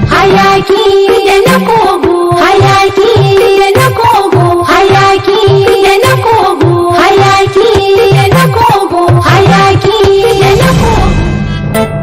Hayaki da na kogo, hayaki da na kogo, hayaki da na kogo, hayaki da na kogo, hayaki da na kogo.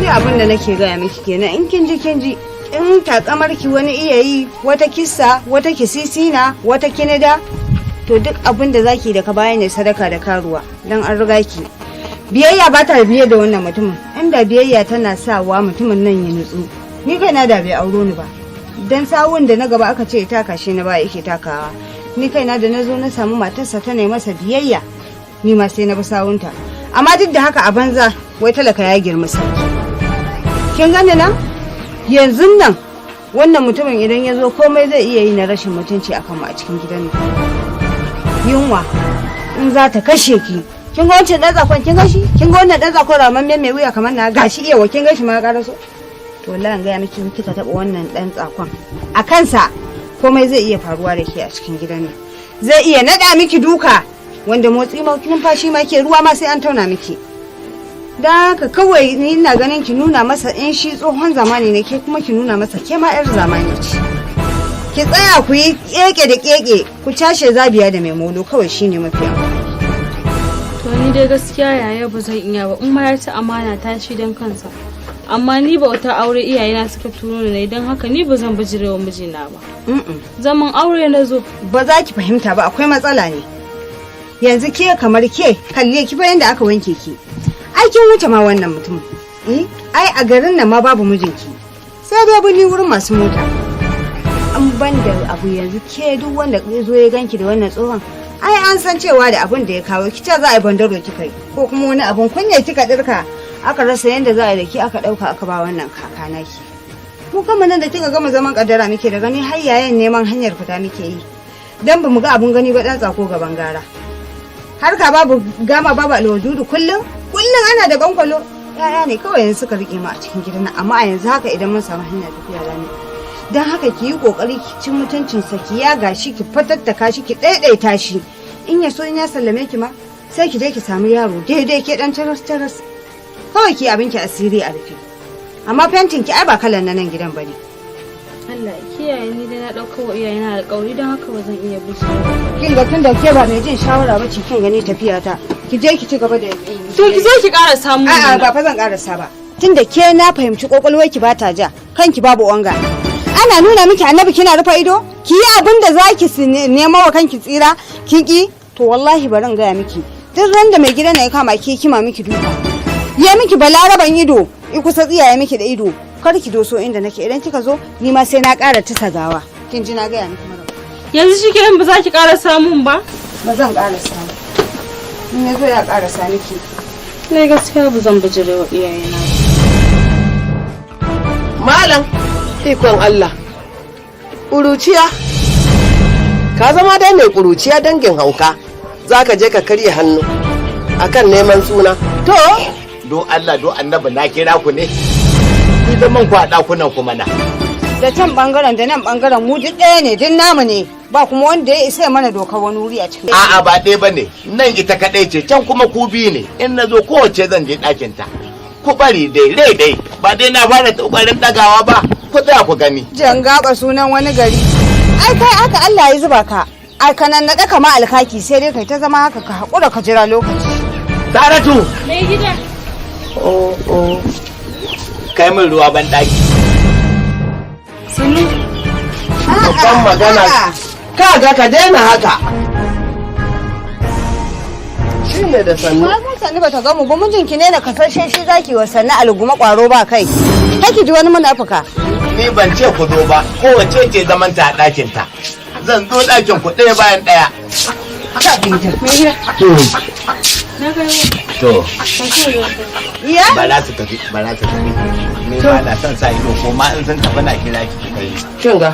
Dai abin da nake gaya miki kenan, in kin ji kin ji, in takamar ki wani iya yi, wata kissa, wata kisisina, wata kinida, to duk abin da zaki da ka baya ne sadaka da karuwa, dan an riga ki. Biyayya ba ta biye da wannan mutumin. Inda biyayya tana sawa mutumin nan ya nutsu, ni kaina da bai auro ni ba. Dan sawun da na gaba aka ce taka shi na baya yake takawa. Ni kaina da na zo na samu matarsa ta ne masa biyayya, ni ma sai na bi sawunta. Amma duk da haka a banza, wai talaka ya girma sarki. Kin gane nan? Yanzu nan wannan mutumin idan ya zo, komai zai iya yi na rashin mutunci akan mu a cikin gidan nan. Yunwa in za ta kashe ki, kin ga wancan dan tsakon? Kin ga shi? Kin ga wannan dan tsakon ramamme mai wuya kamar na gashi? Iya wa, kin ga shi ma ya karaso? To wallahi in gaya miki, in kika taba wannan dan tsakon, a kansa komai zai iya faruwa da ke a cikin gidan nan. Zai iya nada miki duka wanda motsi ma, numfashi ma, ke ruwa ma sai an tauna miki. Don haka kawai ni ina ganin ki nuna masa in shi tsohon zamani ne, ke kuma ki nuna masa ke ma 'yar zamani ce. Ki tsaya ku yi keke da keke, ku cashe zabiya da mai molo, kawai shine mafi amfani. To ni dai gaskiya yaya ba zan iya ba, in ma ya ci amana ta shi don kansa. Amma ni bauta aure iyayena suka turo ni ne, don haka ni ba zan bijirewa mijina ba. Zaman aure na zo. Ba za ki fahimta ba, akwai matsala ne. Yanzu ke kamar ke, kalle ki fa yanda aka wanke ki. Ai kin wuce ma wannan mutumin. Eh, ai a garin nan ma babu mijinki. Sai dai buni wurin masu mota. An ban da abu, yanzu ke duk wanda ya zo ya ganki da wannan tsohon, ai an san cewa da abin da ya kawo ki, ce za a yi bandaro kika yi ko kuma wani abun kunya kika dirka, aka rasa yanda za a yi da ki, aka dauka aka ba wannan kaka naki. Mu kama nan da kika gama zaman kaddara muke da gani, har yayin neman hanyar fita muke yi, dan bamu ga abun gani ba, dan tsako gaban gara. Harka babu gama, babu alwadudu, kullum kullum ana da bankwalo. Ya'ya ne kawai yanzu suka rike mu a cikin gidan nan, amma a yanzu haka idan mun samu hanya tafiya rani. Don haka ki yi kokari ki ci mutuncinsa, ki yaga shi, ki fatattaka shi, ki ɗaiɗaita shi. In ya so in ya sallame ki ma, sai ki je ki samu yaro daidai ke dan taras taras. Kawai ki abinki asiri a rufe. Amma fentin ki ai ba kalan na nan gidan bane. Allah ya kiyaye, ni dai na ɗauka wa iyayena alƙawari, don haka ba zan iya bijirewa. Kin ga tunda ke ba mai jin shawara ba ce, kin gani tafiya ta. Ki je ki ci gaba da To ki zo ki ƙara samu. A'a, ba fa zan karasa ba. Tunda ke na fahimci kwakwalwar ki bata ja, kanki babu onga. Ana nuna miki annabi kina rufe ido? Ki yi abin da zaki nemo wa kanki tsira, kin ki? To wallahi bari in gaya miki. Duk ran da mai gidan na ya kama ki kima miki duka. Ya miki balaraban ido, i kusa tsiyaye miki da ido. Kar ki doso inda nake, idan kika zo ni ma sai na ƙara tisa gawa. Kin ji na gaya miki mara. Yanzu shi kenan ba za ki ƙara samun ba? Ba zan ƙarasa ba. In ya zo ya ƙarasa miki. Ne gaskiya ba zan bijirewa iyayena ba. Malam, ikon Allah. Ƙuruciya. Ka zama dai mai ƙuruciya dangin hauka. Za ka je ka karya hannu akan neman suna. To, Do Allah do annabi, na kira ku ne. Ku zaman ku a ɗakunan ku mana. Da can bangaren da nan bangaren mu duk ɗaya ne, duk namu ne. Ba kuma wanda ya isa ya mana dokar wani wuri a cikin. A'a, ba ɗaya bane. Nan ita kaɗai ce, can kuma ku biyu ne. In na zo kowace zan je ɗakin ta. Ku bari dai rai dai, ba dai na fara ƙoƙarin ɗagawa ba. Ku tsaya ku gani. Jangaba sunan wani gari. Ai kai aka Allah ya zuba ka. Ai kanan naɗa kama alkaki, sai dai kai ta zama haka, ka haƙura ka jira lokaci. Saratu, Mai gida. Oh, oh. Kai min ruwa ban ɗaki. Sunu. Babban magana. Ka ga ka daina haka. Shi ne da sannu. Ba mun sani bata gamu ba, mijinki ne na kasashe shi zaki wa sannu alguma kwaro ba kai. Kake ji wani munafuka. Ni ban ce ku zo ba, kowace ce zaman ta a ɗakin ta. Zan zo ɗakin ku ɗaya bayan ɗaya. Mai gida. Na kai. To, Iya? ba za su tafi, ba za su tafi. Ni ba na son sa ido, ko ma in sun tafi na kira ki kai. Kin ga.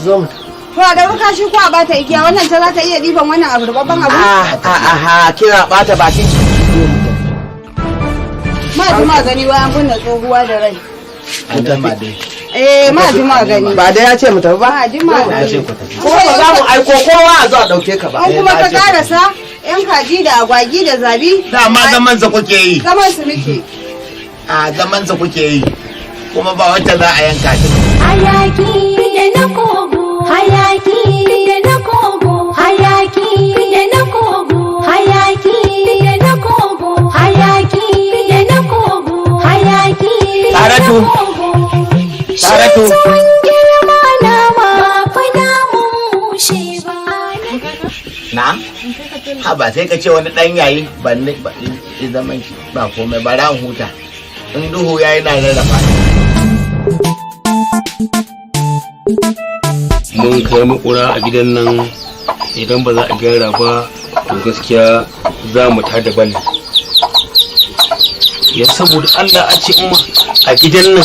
Zo mu. To a ɗauri kashi ko a bata igiya, wannan ta za ta iya ɗiban wannan abu babban abu. Ah, ah, ah, kina bata bakin ki. Ma ji ma gani wa an binne tsohuwa da rai. An gama dai. Eh, ma ji ma gani. Ba da ya ce mu tafi ba. Ma ji ma Na gani. ce ku tafi. Kuma ba za mu aiko kowa a zo a ɗauke ka ba. An kuma ka karasa yan kaji da agwagi da zabi. Dama zaman sa kuke yi. Zaman su muke. A zaman sa kuke yi. Kuma ba wacce za a yanka ta. Hayaki da na kogo, hayaki da na kogo, hayaki da na kogo, hayaki da na kogo, hayaki da na kogo, hayaki da na Saratu. kogo. Saratu. Shi tuwon girma nama ba fa namun mushe ba. Na? Ha ba, sai ka ce wani ɗan yayi, ban ni ba i zaman ki ba komai ba, ran huta. In duhu yayi na rarrafa. Mun kai makura a gidan nan, idan ba za a gyara ba to gaskiya za mu tada bali ya, saboda Allah a ce umma a gidan nan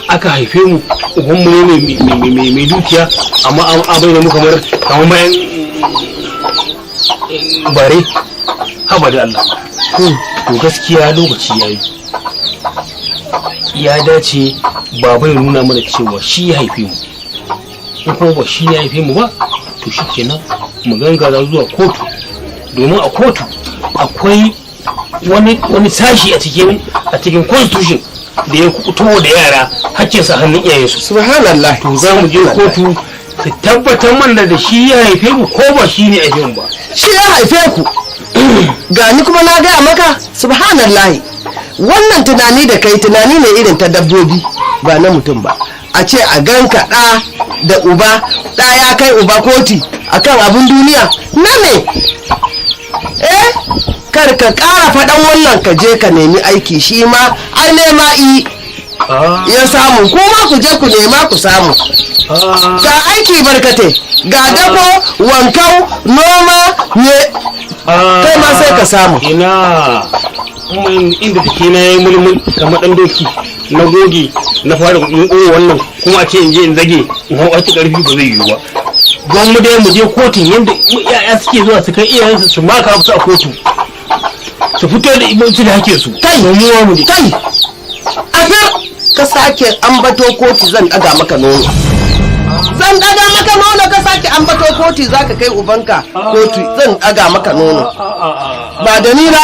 aka haife mu, ubanmu ne mai dukiya, amma an bai da mu kamar bayan bare. Haba da Allah, to gaskiya lokaci yayi ya dace baba ya nuna mana cewa shi ya haife mu. In kuma ba shi ya haife mu ba, to shi kenan mu gangara zuwa kotu, domin a kotu akwai wani sashi a cikin constitution da ya kuto da yara hakkinsa hannun iyayensu. Subhanallah. To za mu je kotu su tabbatar mana da shi ya haife mu ko ba shi ne haife mu ba. Shi ya haife ku. Gani kuma na gaya maka, subhanallah. Wannan tunani da kai tunani ne irin ta dabbobi, ba na mutum ba. A ce a ganka ɗa da uba, ɗa ya kai uba koti akan abin duniya na me? Eh, kar ka ƙara faɗan wannan, ka je ka nemi aiki, shi ma ai nema i ya samu, kuma ku je ku nema ku samu. Ga aiki barkate, ga dako, wankau, noma ne, kai ma sai ka samu. Ina inda take na yi mulmul kamar dan doki, na goge na fara yunƙuro wannan, kuma a ce in je in zage in hau aiki karfi, ba zai yiwu ba. Gwamma dai mu je kotun yadda ya'ya suke zuwa su kai iyayensu su maka su a kotu. Su fito da su da hakkin su. Kai! Mu ma mu je. Kai, afir ka sake ambato kotu, zan daga maka nono. Zan daga maka nono. Ka sake ambato kotu, zaka kai ubanka kotu, zan daga maka nono. Ba da ni ba.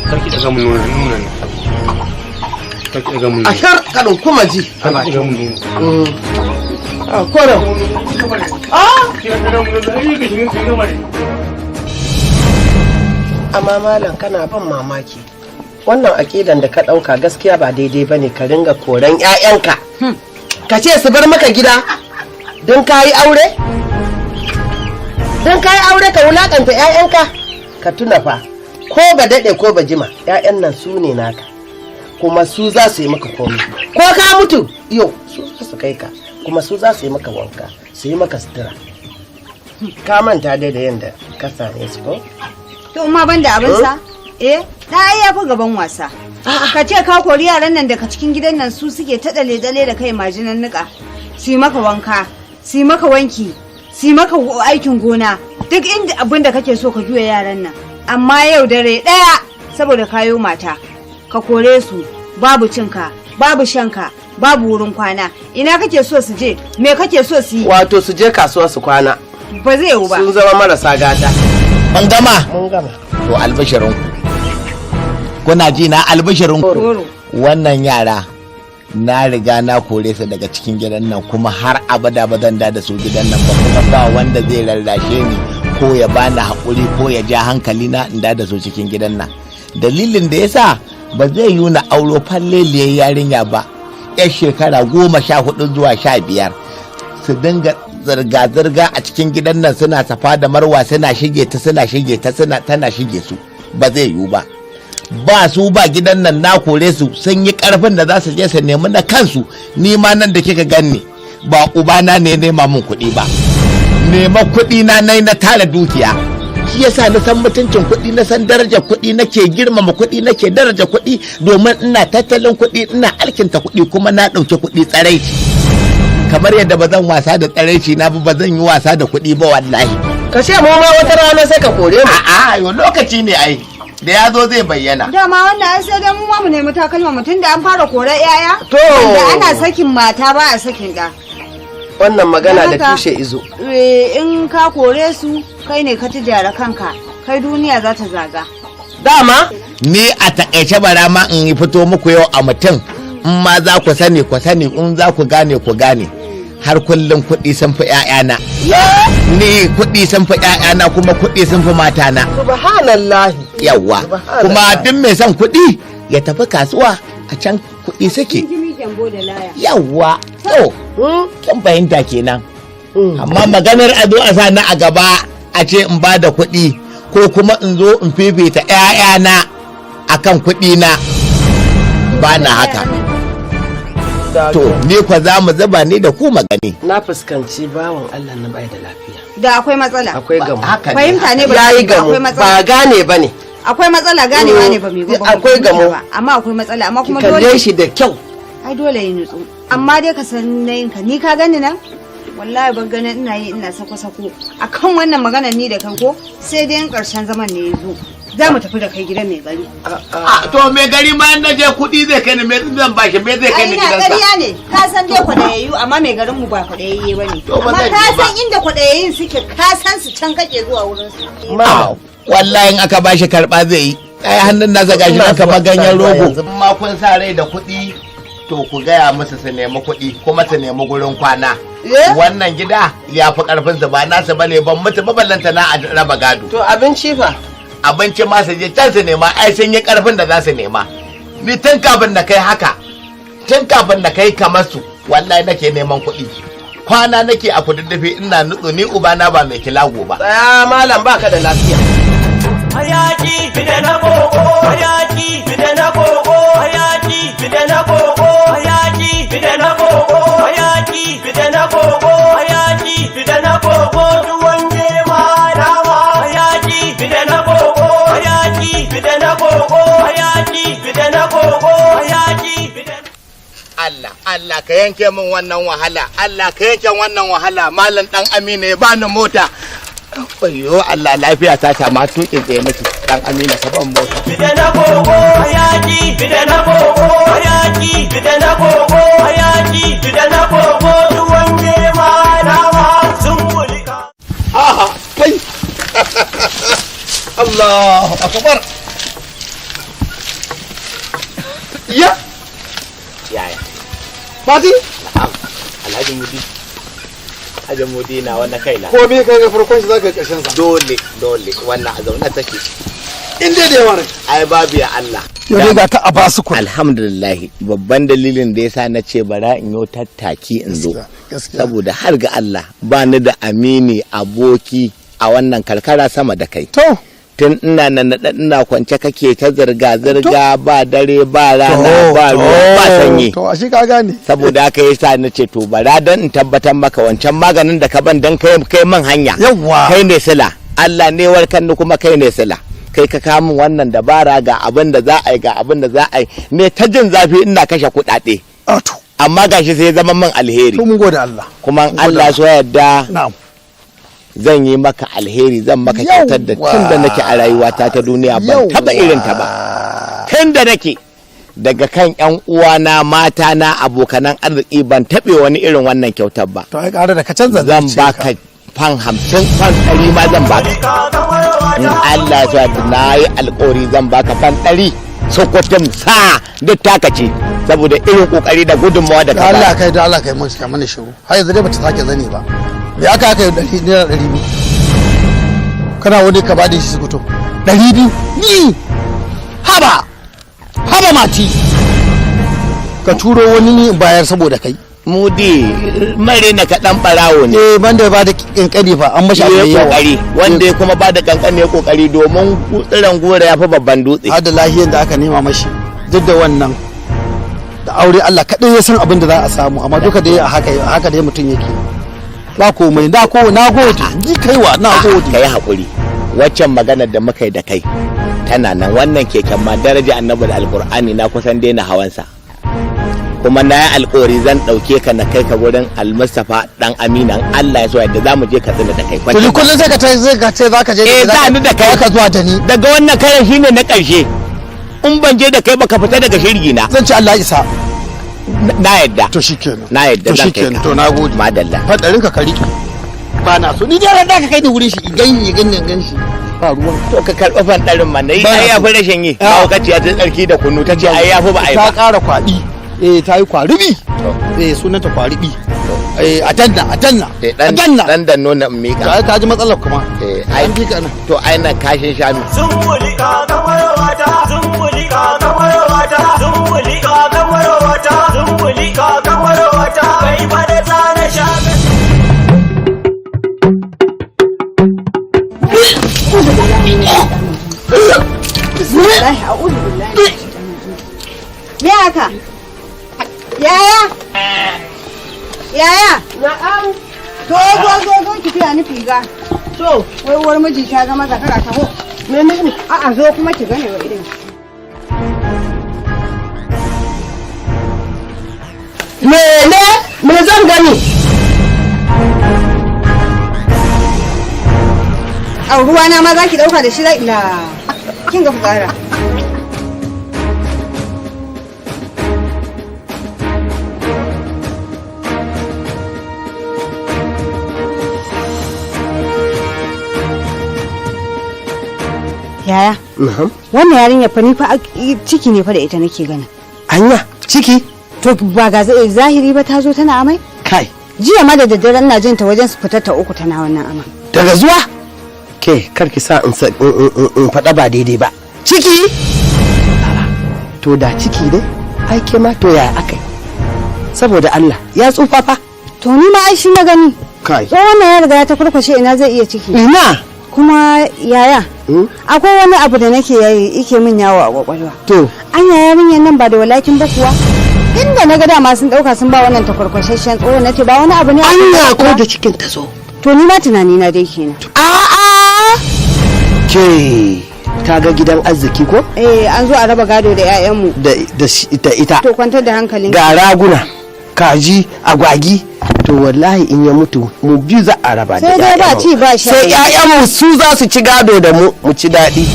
Karki daga mun nono nono ne. Karki daga mun nono. Ashar kaɗin kuma ji. Karki daga mun nono. A koren. Ah! Ki daga mun nono. Ai ga shi mun gama ne. Amma malam, kana ban mamaki. Wannan aƙidan da ka ɗauka gaskiya ba daidai ba ne, ka ringa koran 'ya'yanka, ka ce su bar maka gida don ka yi aure, don ka yi aure ka wulaƙanta 'ya'yanka. Ka tuna fa, ko ba daɗe ko ba jima, 'ya'yan nan su ne naka, kuma su za su yi maka komai. Ko ka mutu yau, su za su kai ka, kuma su za su yi maka wanka, su yi maka sutura. Ka manta dai da yadda ka same su, ko? To ma ban da abinsa? Eh, na ai yafi gaban wasa. Ka ce ka kori yaran nan daga cikin gidan nan, su suke ta dale-dale da kai majinan nika. Su yi maka wanka, su yi maka wanki, su yi maka aikin gona, duk inda abin da kake so ka juya yaran nan. Amma yau dare ɗaya saboda kayo mata, ka kore su, babu cinka, babu shanka, babu wurin kwana. Ina kake so su je? Me kake so su yi? Wato su je kasuwa su kwana. Ba zai yiwu ba. Sun zama marasa gata. Mun gama. Mun gama. To, albishirinku, kuna ji na? Albishirinku. Goro. Wannan yara na riga na kore su daga cikin gidan nan, kuma har abada ba zan da su gidan nan ba, kuma ba wanda zai rarrashe ni ko ya bani haƙuri ko ya ja hankali na in da su cikin gidan nan. Dalilin da yasa, ba zai yi na auro falleliyar yarinya ba, yar shekara 14 zuwa 15, su dinga zirga-zirga a cikin gidan nan, suna safa da marwa, suna shige ta, suna shige ta, suna tana shige su. Ba zai yiwu ba. Ba su ba gidan nan, na kore su. Sun yi karfin da za su je su nemi na kansu. Ni ma nan da kika ganni, ba ubana ne nema min kuɗi ba, nema kuɗi na nai na tara dukiya. Shi yasa na san mutuncin kuɗi, na san darajar kuɗi, nake girmama kuɗi, nake daraja kuɗi, domin ina tattalin kuɗi, ina alkinta kuɗi, kuma na ɗauki kuɗi tsaraici. Kamar yadda ba zan wasa da tsaraici na ba, ba zan yi wasa da kuɗi ba wallahi. Ka ce mu ma wata rana sai ka kore mu. A'a, yo lokaci ne ai da ya zo zai bayyana. Dama wannan ai sai dai mu ma mu nemi takalma mutum da an fara korar yaya. To. Da ana sakin mata, ba a sakin ɗa. Wannan magana da Don haka, tushe izo. Eh, in ka kore su, kai ne ka tijara kanka, kai duniya za ta zaga. Dama. Ni a takaice, bara ma in yi fito muku yau a mutum, in ma za ku sani ku sani, in za ku gane ku gane. Har kullum kuɗi sun fi ƴaƴana. Ni kuɗi sun fi ƴaƴana, kuma kuɗi sun fi matana. Subhanallahi. Yawwa. Subhanallah. Kuma duk mai son kuɗi ya tafi kasuwa, a can kuɗi suke. Jimi gyambo da laya. Yawwa, to kin fahimta kenan. Amma maganar a zo a sa ni a gaba a ce in ba da kuɗi, ko kuma in zo in fifita ƴaƴana akan kuɗi na, ba na haka. To, ni kwa za mu zuba ni da ku magani. Na fuskanci bawan Allah na bai da lafiya. Da akwai matsala. Akwai gamu. Haka ne. Fahimta ne ba Yayi ba gamu. akwai matsala. Ba gane bane. Akwai matsala, ganewa ne ba mai ba. Akwai gamo. Ba amma akwai matsala, amma Ki kuma kalle dole shi da kyau. Ai dole ya nutsu. Amma dai ka san nayin ka, ni ka gani nan wallahi ban ganin ina yi ina sako-sako akan wannan maganar ni da kai, ko sai dai in karshen zaman ne ya zo za mu tafi da kai gidan mai gari. A to, mai gari ma in naje kuɗi zai kai ni, me zan bashi, me zai kai Ai ni ina gidansa? ƙarya ne. Ka san dai kwaɗayayyu, amma mai garin mu ba kwaɗayayye ba ne. To, ba Amma zan ka je ba. san inda kwaɗayayyun suke, ka san su, can kake zuwa wurin su. Aw, wallahi in aka bashi karɓa zai yi. Ai hannun nasa gashi nan kamar ganyen rogo. Ma kun sa rai da kuɗi, to ku gaya musu su nemi kuɗi kuma su nemi gurin kwana. Wannan gida ya fi ƙarfin su, ba nasu bane. Ban mutu ba, ballanta na a raba gado. To, abinci fa? Abinci ma su je can su nema, ai sun yi ƙarfin da za su nema. Ni tun kafin na kai haka, tun kafin na kai kamar su, wallahi nake neman kuɗi. Kwana nake a kududdufi ina nutsu. Ni ubana ba mai kilago ba. Tsaya malam, baka da lafiya. Hayaki fita na koko, hayaki fita na koko, hayaki fita na koko, hayaki fita na koko, hayaki fita na koko, hayaki fita na koko, tuwon girma nama, hayaki fita na koko, hayaki fita na koko, hayaki fita na koko, hayaki fita. Allah, Allah ka yanke min wannan wahala, Allah ka yanke wannan wahala. Malam Dan Amina ya bani mota. Ayyo Allah, lafiya ta ta ma tuƙin tsaye nake. Dan Amina, ka ban mota. Fita na kogo hayaki, fita na kogo hayaki, fita na kogo hayaki, fita na kogo tuwon girma nama sun mulika. Aha, kai. Allahu akbar. Ya. Yaya? Fati. Na'am, Alhaji Mudi. Alhaji Mudi na wannan kaina. Ko me kai ga farkon shi zaka karshen sa. Dole, dole wannan a zaune take. In dai da yawa ne. Ai babu ya Allah. Yau dai ga ta a basu ku. Alhamdulillah, babban dalilin da yasa na ce bara in yo tattaki in zo. Saboda har ga Allah ba ni da amini aboki a wannan karkara sama da kai. To. Tun ina nan ina kwance kake ta zirga zirga ba dare ba rana ba ruwa ba sanyi. To, ashe ka gane. Saboda haka yasa na ce to bara dan in tabbatar maka wancan maganin da ka ban dan kai kai man hanya. Yawwa. Kai ne sila. Allah ne warkan ni kuma kai ne sila. Kai ka kamun wannan dabara, ga abin da za a yi, ga abin da za a yi ne, ta jin zafi ina kashe kuɗaɗe. Ato. Amma gashi sai zama min alheri. To, mun gode Allah. Kuma in Allah so yadda Na'am. zan yi maka alheri, zan maka kyautar da tun da nake a rayuwata ta duniya ban taba irin ta ba. Tun da nake daga kan yan uwana, mata na, abokanan arziki, ban taɓe wani irin wannan kyautar ba. To, ai ƙara da ka canza Zan zuciyarka. baka £50, £100 ma zan baka in Allah ya so. Na yi alkawari zan baka £100 sokotin sa duk taka ce saboda irin kokari da gudunmawa da Da ka Allah bayar. kai, da Allah kai mun ka mana shiru. Har yanzu dai bata sake zane ba. Me aka yi ɗari ₦200? Kana wani ka bada shi sukuto. 200 ni. Haba. Haba mati. Ka turo wani ni in bayar saboda kai. Mudi mare na kaɗan ɓarawo ne. Eh, banda ba da kankani fa an mashi abu ya mai yawa. Kokari wanda ya kuma ba da kankan ya kokari domin tsiran gora ya fi babban dutse. Har da lahiyar da aka nema mashi, duk da wannan da aure Allah kaɗai ya san abin da za a samu, amma duka dai a haka a haka dai mutum yake ba komai. Na ko na gode ni kaiwa, na gode. Ka yi haƙuri, waccan maganar da muka yi da kai tana nan. Wannan keken ma, daraja Annabi da Alkur'ani, na kusan daina hawansa, kuma na yi alkawari zan ɗauke ka na kai ka wurin Almustapha Dan Amina. In Allah ya so yadda za mu je Katsina da kai. To, ni kullum sai ka ce sai ka ce zaka je. Eh, za ni da kai. Ka zuwa da ni. Daga wannan karan shine na ƙarshe, in ban je da kai ba ka fita daga shirgi na. Zan ci Allah isa. Na yadda. To shikenan. Na yadda. To Zan kai shikenan. ka. To, na gode. Madalla. Fadarin ka ka riƙe, ba na so ni dai ran da ka kai ni wurin shi in gani in gani in gani shi ba ruwan. To, ka karɓi fanɗarin man yi. Ba na Ai yafi so. rashin yi. Mahaukaciya ta tsarki da kunu ta ce ai yafi ba ai Ta ba. ƙara kwaɗi, eh, ta yi kwaribi, eh, sunanta kwaribi, eh, a danna, a danna, Eh, a dan danna. Dan danno na To, miƙa. ai ka ji matsalar kuma. Eh, ai An fi ka nan. To, ai nan kashin shanu. Sun mulika kamar wata, sun mulika kamar wata, sun mulika kamar wata, sun mulika kamar wata, kai ba da tsana shaka. Bismillah, a'udhu billahi. Me haka? Yaya? Yaya? Na'am. To, zo zo zo ki fiya ni figa. To, Wai uwar miji ta zama zakara, taho. Menene? A'a, zo kuma ki gane wa idan. Mene? Me zan gani? A ruwa na ma za ki dauka da shi la ila. Kin ga fitsara. Yaya? Na'am. Wannan yarinya fa ni fa ciki ne fa da ita nake ganin. Anya, ciki? To, ba ga zahiri ba ta zo tana amai? Kai. Jiya ma da daddare ina jin ta wajen su fitar ta uku tana wannan amai. Daga zuwa? Ke, kar ki sa in faɗa ba daidai ba. Ciki? To, da ciki ne? Ai ke ma, to yaya akai? Saboda Allah, ya tsufa fa. To, ni ma ai shi na gani. Kai. Tsohon nan ya riga ya ta kurkwashe, ina zai iya ciki. Ina? Kuma yaya, Hmm? akwai wani abu da nake yayi yake min yawo a kwakwalwa. To, Anya yarinyar nan ba da walakin ba kuwa? Inda na ga dama sun dauka sun ba wannan takwarkwashashen tsohon, nace ba wani abu ne a anya ko da cikin ta zo. To, ni ma tunani na dai kenan. A'a. Ke, ta ga gidan arziki ko? Eh, an zo a raba gado da 'ya'yanmu. Da ita. To, kwantar da hankalin. Ga raguna, kaji, agwagi. To, wallahi in ya mutu mu biyu za a raba da Sai dai ba ƴaƴanmu. ci ba sha. Sai ƴaƴanmu su za su ci gado da mu mu ci daɗi.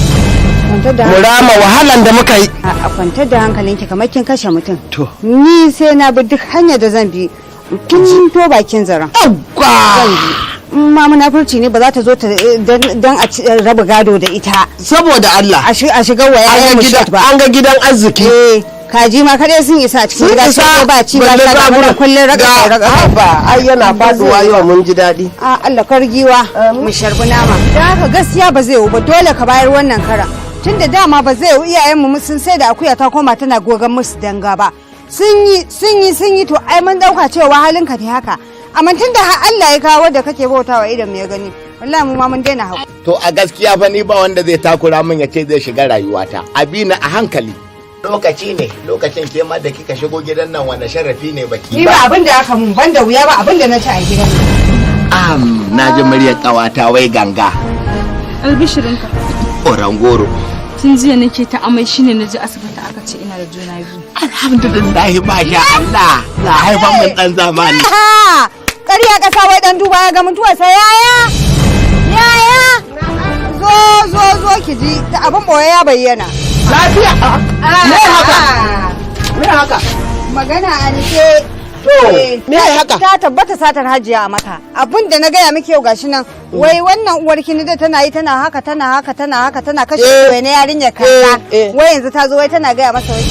Kwantar da Mu rama wahalan da muka yi. A kwantar da hankalinki kamar kin kashe mutum. To. Ni sai na bi duk hanyar da zan bi in kunto bakin zaren. Yawwa! Zan bi. In ma munafurci ne ba za ta zo ta dan a raba gado da ita. Saboda Allah. A shiga wa An yayan ga mu gidan shot ba. An ga gidan arziki. Eh, kaji ma kadai sun isa a cikin Sun gida isa sai ba ci ba balle sha ga babura. mana kullun raka raka. Haba, ai yana faduwa yau mun ji daɗi. A Allah kargiwa mu sharbi nama. Da haka gaskiya ba zai yiwu ba, dole ka bayar wannan kara. Tunda dama ba zai yiwu iyayenmu sun sai da akuya ta koma tana gogan musu danga ba. Sun yi sun yi sun yi, to ai mun dauka cewa halinka ne haka. Amma tunda har Allah ya kawo da kake bautawa idan mu ya gani, wallahi mu ma mun daina haƙuri. To a gaskiya fa ni ba wanda zai takura min ya ce zai shiga rayuwata. Abina a hankali. Lokaci ne, lokacin ke ma da kika shigo gidan nan wani sharafi ne baki Ni ba abin da aka mun banda wuya ba abin da na ci a gidan nan. Am, na ji muryar kawata wai ganga. Albishirinka. Orangoro. Tun jiya nake ta amai, shine na je asibiti aka ce ina da juna biyu. Alhamdulillah, masha Allah. Za a haifan min dan zamani. Ha! Ƙarya ƙasa wai ɗan duba ya ga mutuwa sai yaya! Yaya! Zo zo zo ki ji ta abin boye ya bayyana. Lafiya? Me haka? Me haka? Magana a nike. To, me haka? Ta tabbata satar hajiya a maka. Abin da na gaya miki yau gashi nan. Wai wannan uwar kini da tana yi tana haka tana haka tana haka tana kashe wai na yarinyar kanta. Wai yanzu ta zo wai tana gaya masa wai.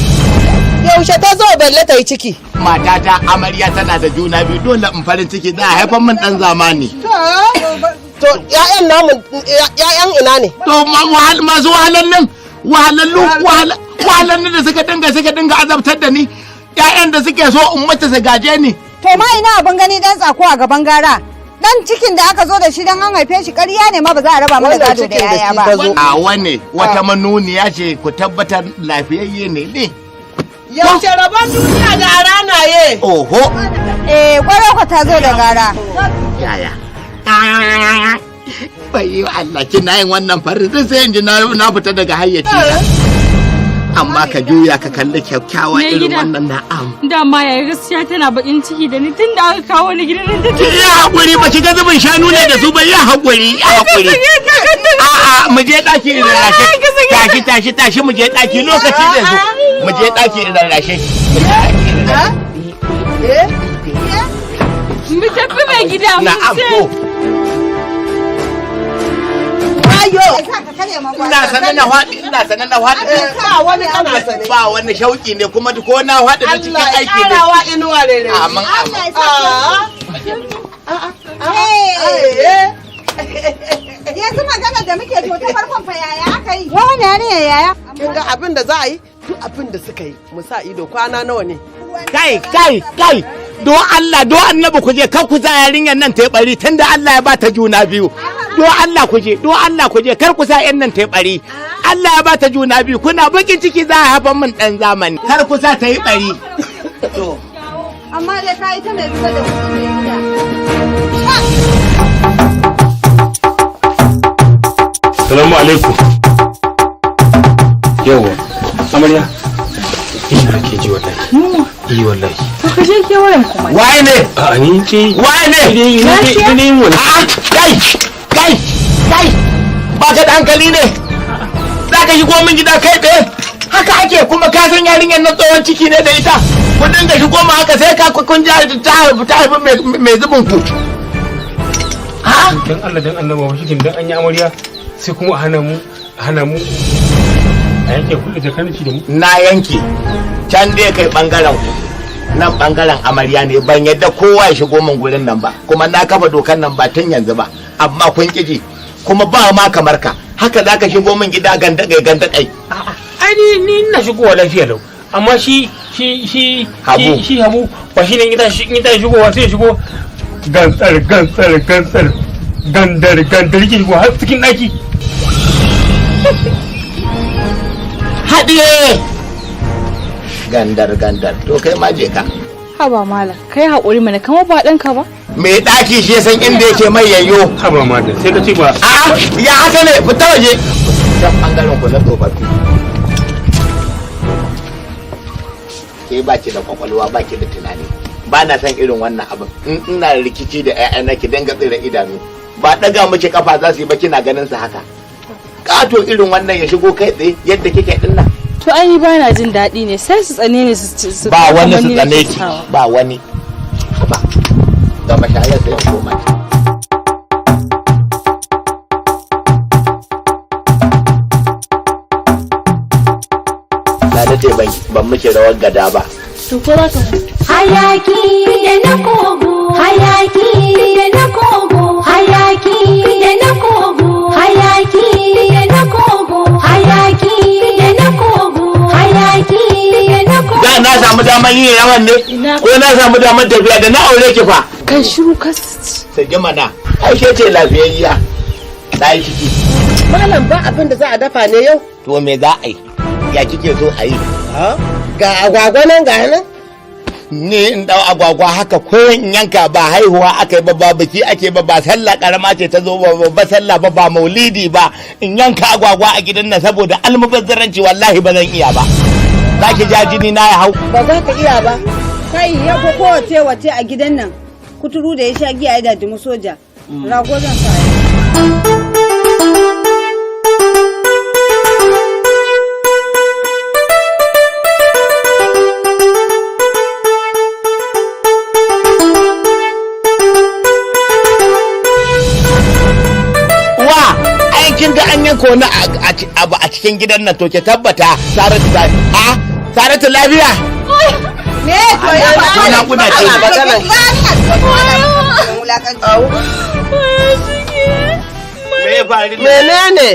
Yaushe ta zo balle ta yi ciki? Matata amarya tana da juna biyu, dole in farin ciki, za a haifan min dan zamani. To, ƴaƴan namu ƴaƴan ina ne? To masu wahalannin wahalallu wahalannin da suka dinga azabtar da ni, ƴaƴan da suke so in mace su gaje ni. To ma ina abin gani dan tsako a gaban gara. Dan cikin da aka zo da shi dan an haife shi ƙarya ne ma ba za a raba mana Wannan gado da cikin da yaya shi ba. ta zo. A wane wata manuniya ce ku tabbatar lafiyayye ne ne. Yaushe rabon duniya da ranaye? Oho. Eh, kwarai ko ta zo da gara. Yaya. Bai yi Allah kina yin wannan farin sai in ji na fita daga hayyaci na. Amma ka juya ka kalli kyakkyawa Mai irin gida. wannan, na'am. Dama yaya gaskiya tana bakin ciki da ni tun da aka kawo ni gidan nan take. Ya haƙuri, ba ki ga zubin shanu ne da su ba, ya haƙuri, ya haƙuri. A'a, mu je ɗaki in rarrashe. Tashi tashi tashi, mu je ɗaki, lokaci zai zo. Mu je ɗaki in rarrashe. Mu je ɗaki in rarrashe. Mu tafi mai gida mu Na'am je. ko. Ayo! Ina sanar na faɗi, ina sanar na faɗi. Ba wani kana sane. Ba wani shauƙi ne kuma ko na faɗi na cikin Allah ya aiki ne. ƙarawa inuwa rere. Amin amin. Eh. Yanzu magana da muke to ta farkon fa yaya aka yi? Wani yarinya yaya? Kin ga abin da za a yi? Duk abin da suka yi, mu sa ido kwana nawa ne. Kai kai kai, do Allah do annabi ku je, kar ku sa yarinyar nan ta yi bari tunda Allah ya ba ta juna biyu. Do Allah ku je, do Allah ku je, kar ku sa yan nan ta yi bari. Allah ya ba ta juna biyu, kuna bakin ciki za a haifar min dan zamani. Kar ku sa ta yi bari. To Amma dai ka yi ta mai zuba da kuɗi mai gida. Salamu alaikum. Yawwa, amarya. Ina ke ji wallahi. Yunwa. Eh wallahi. To ka je kewayen kuma. Waye ne? A ni ce. Waye ne? Ni ne ni ne. A'a, kai kai kai, ba ka da hankali ne? Za ka shigo min gida kai tsaye haka ake? Kuma ka san yarinyar nan tsohon ciki ne da ita. Ku dinga shigo mu haka sai ka kun ja ta haifi mai zubin ku. Ha. Dan Allah dan Allah ba shi dan an yi amarya sai kuma a hana mu a hana mu a yanke kullu da kanci da mu. Na yanke can dai kai bangaren ku, nan bangaren amarya ne. Ban yadda kowa ya shigo min gurin nan ba, kuma na kafa dokan nan ba tun yanzu ba, amma kun kiji. Kuma ba ma kamar ka haka zaka shigo min gida gandakai gandakai. Ai ni ina shigowa lafiya lau. Amma shi shi shi Habu. shi Habu ba shi ne in ta shigowa sai ya shigo gantsar gantsar gantsar gandar gandar yake shigo har cikin daki. Haɗiye gandar gandar, to kai ma je ka. Haba malam, kai haƙuri mana kamar ba ɗanka ba. Mai ɗaki shi ya san inda yake mai yayyo. Haba malam, sai ka ce ba. A'a, ya haka ne? Fita waje can bangaren ku na tsofaffi. Ke ba ki da kwakwalwa, ba ki da tunani. Ba na san irin wannan abin. In ina rikici da ƴaƴana ki dinga tsira idanu, ba ɗaga miki kafa za su yi ba, kina ganin su haka. Kato irin wannan ya shigo kai tsaye yadda kike din nan. To ai ni ba na jin daɗi ne, sai su tsane ne, su Ba wani kamar su ni tsane nake ki. sawa. Ba wani. Haba. Ga mashayar sai in koma. Na daɗe ban miki rawar gada ba. To ko za ka Hayaki da na kogo, hayaki da na kogo, hayaki da na kogo, hayaki da na kogo, hayaki da na kogo, hayaki da na kogo. Da na samu damar yin rawan ne Ina. ko na samu damar tafiya da na aure ki fa? Kai shiru ka ci. Sai mana, ai ke ce lafiyayya. Na yi ciki. Malam, ba abin da za a dafa ne yau? To me za a yi? Ya kike so a yi? Ga agwagwa nan, ga nan. Ni in dau agwagwa haka ko in yanka? Ba haihuwa aka yi ba, ba biki ake ba, ba sallah karama ce ta zo ba, ba sallah ba, ba maulidi ba, in yanka agwagwa a gidan nan saboda almubazzaranci? Wallahi ba zan iya ba. Za ki ja jini na ya hau. Ba za ka iya ba. Kai, ya ko kowace wace a gidan nan, kuturu da ya sha giya ya dadimu soja. Rago zan sa yau. Wa ai kin ga an yanka wani abu a cikin gidan nan, to ke tabbata Saratu ta a Saratu lafiya. Me to ya ba? Ko naƙuda ce? Ana magana. Wulakanci. Me ya faru ne? Menene?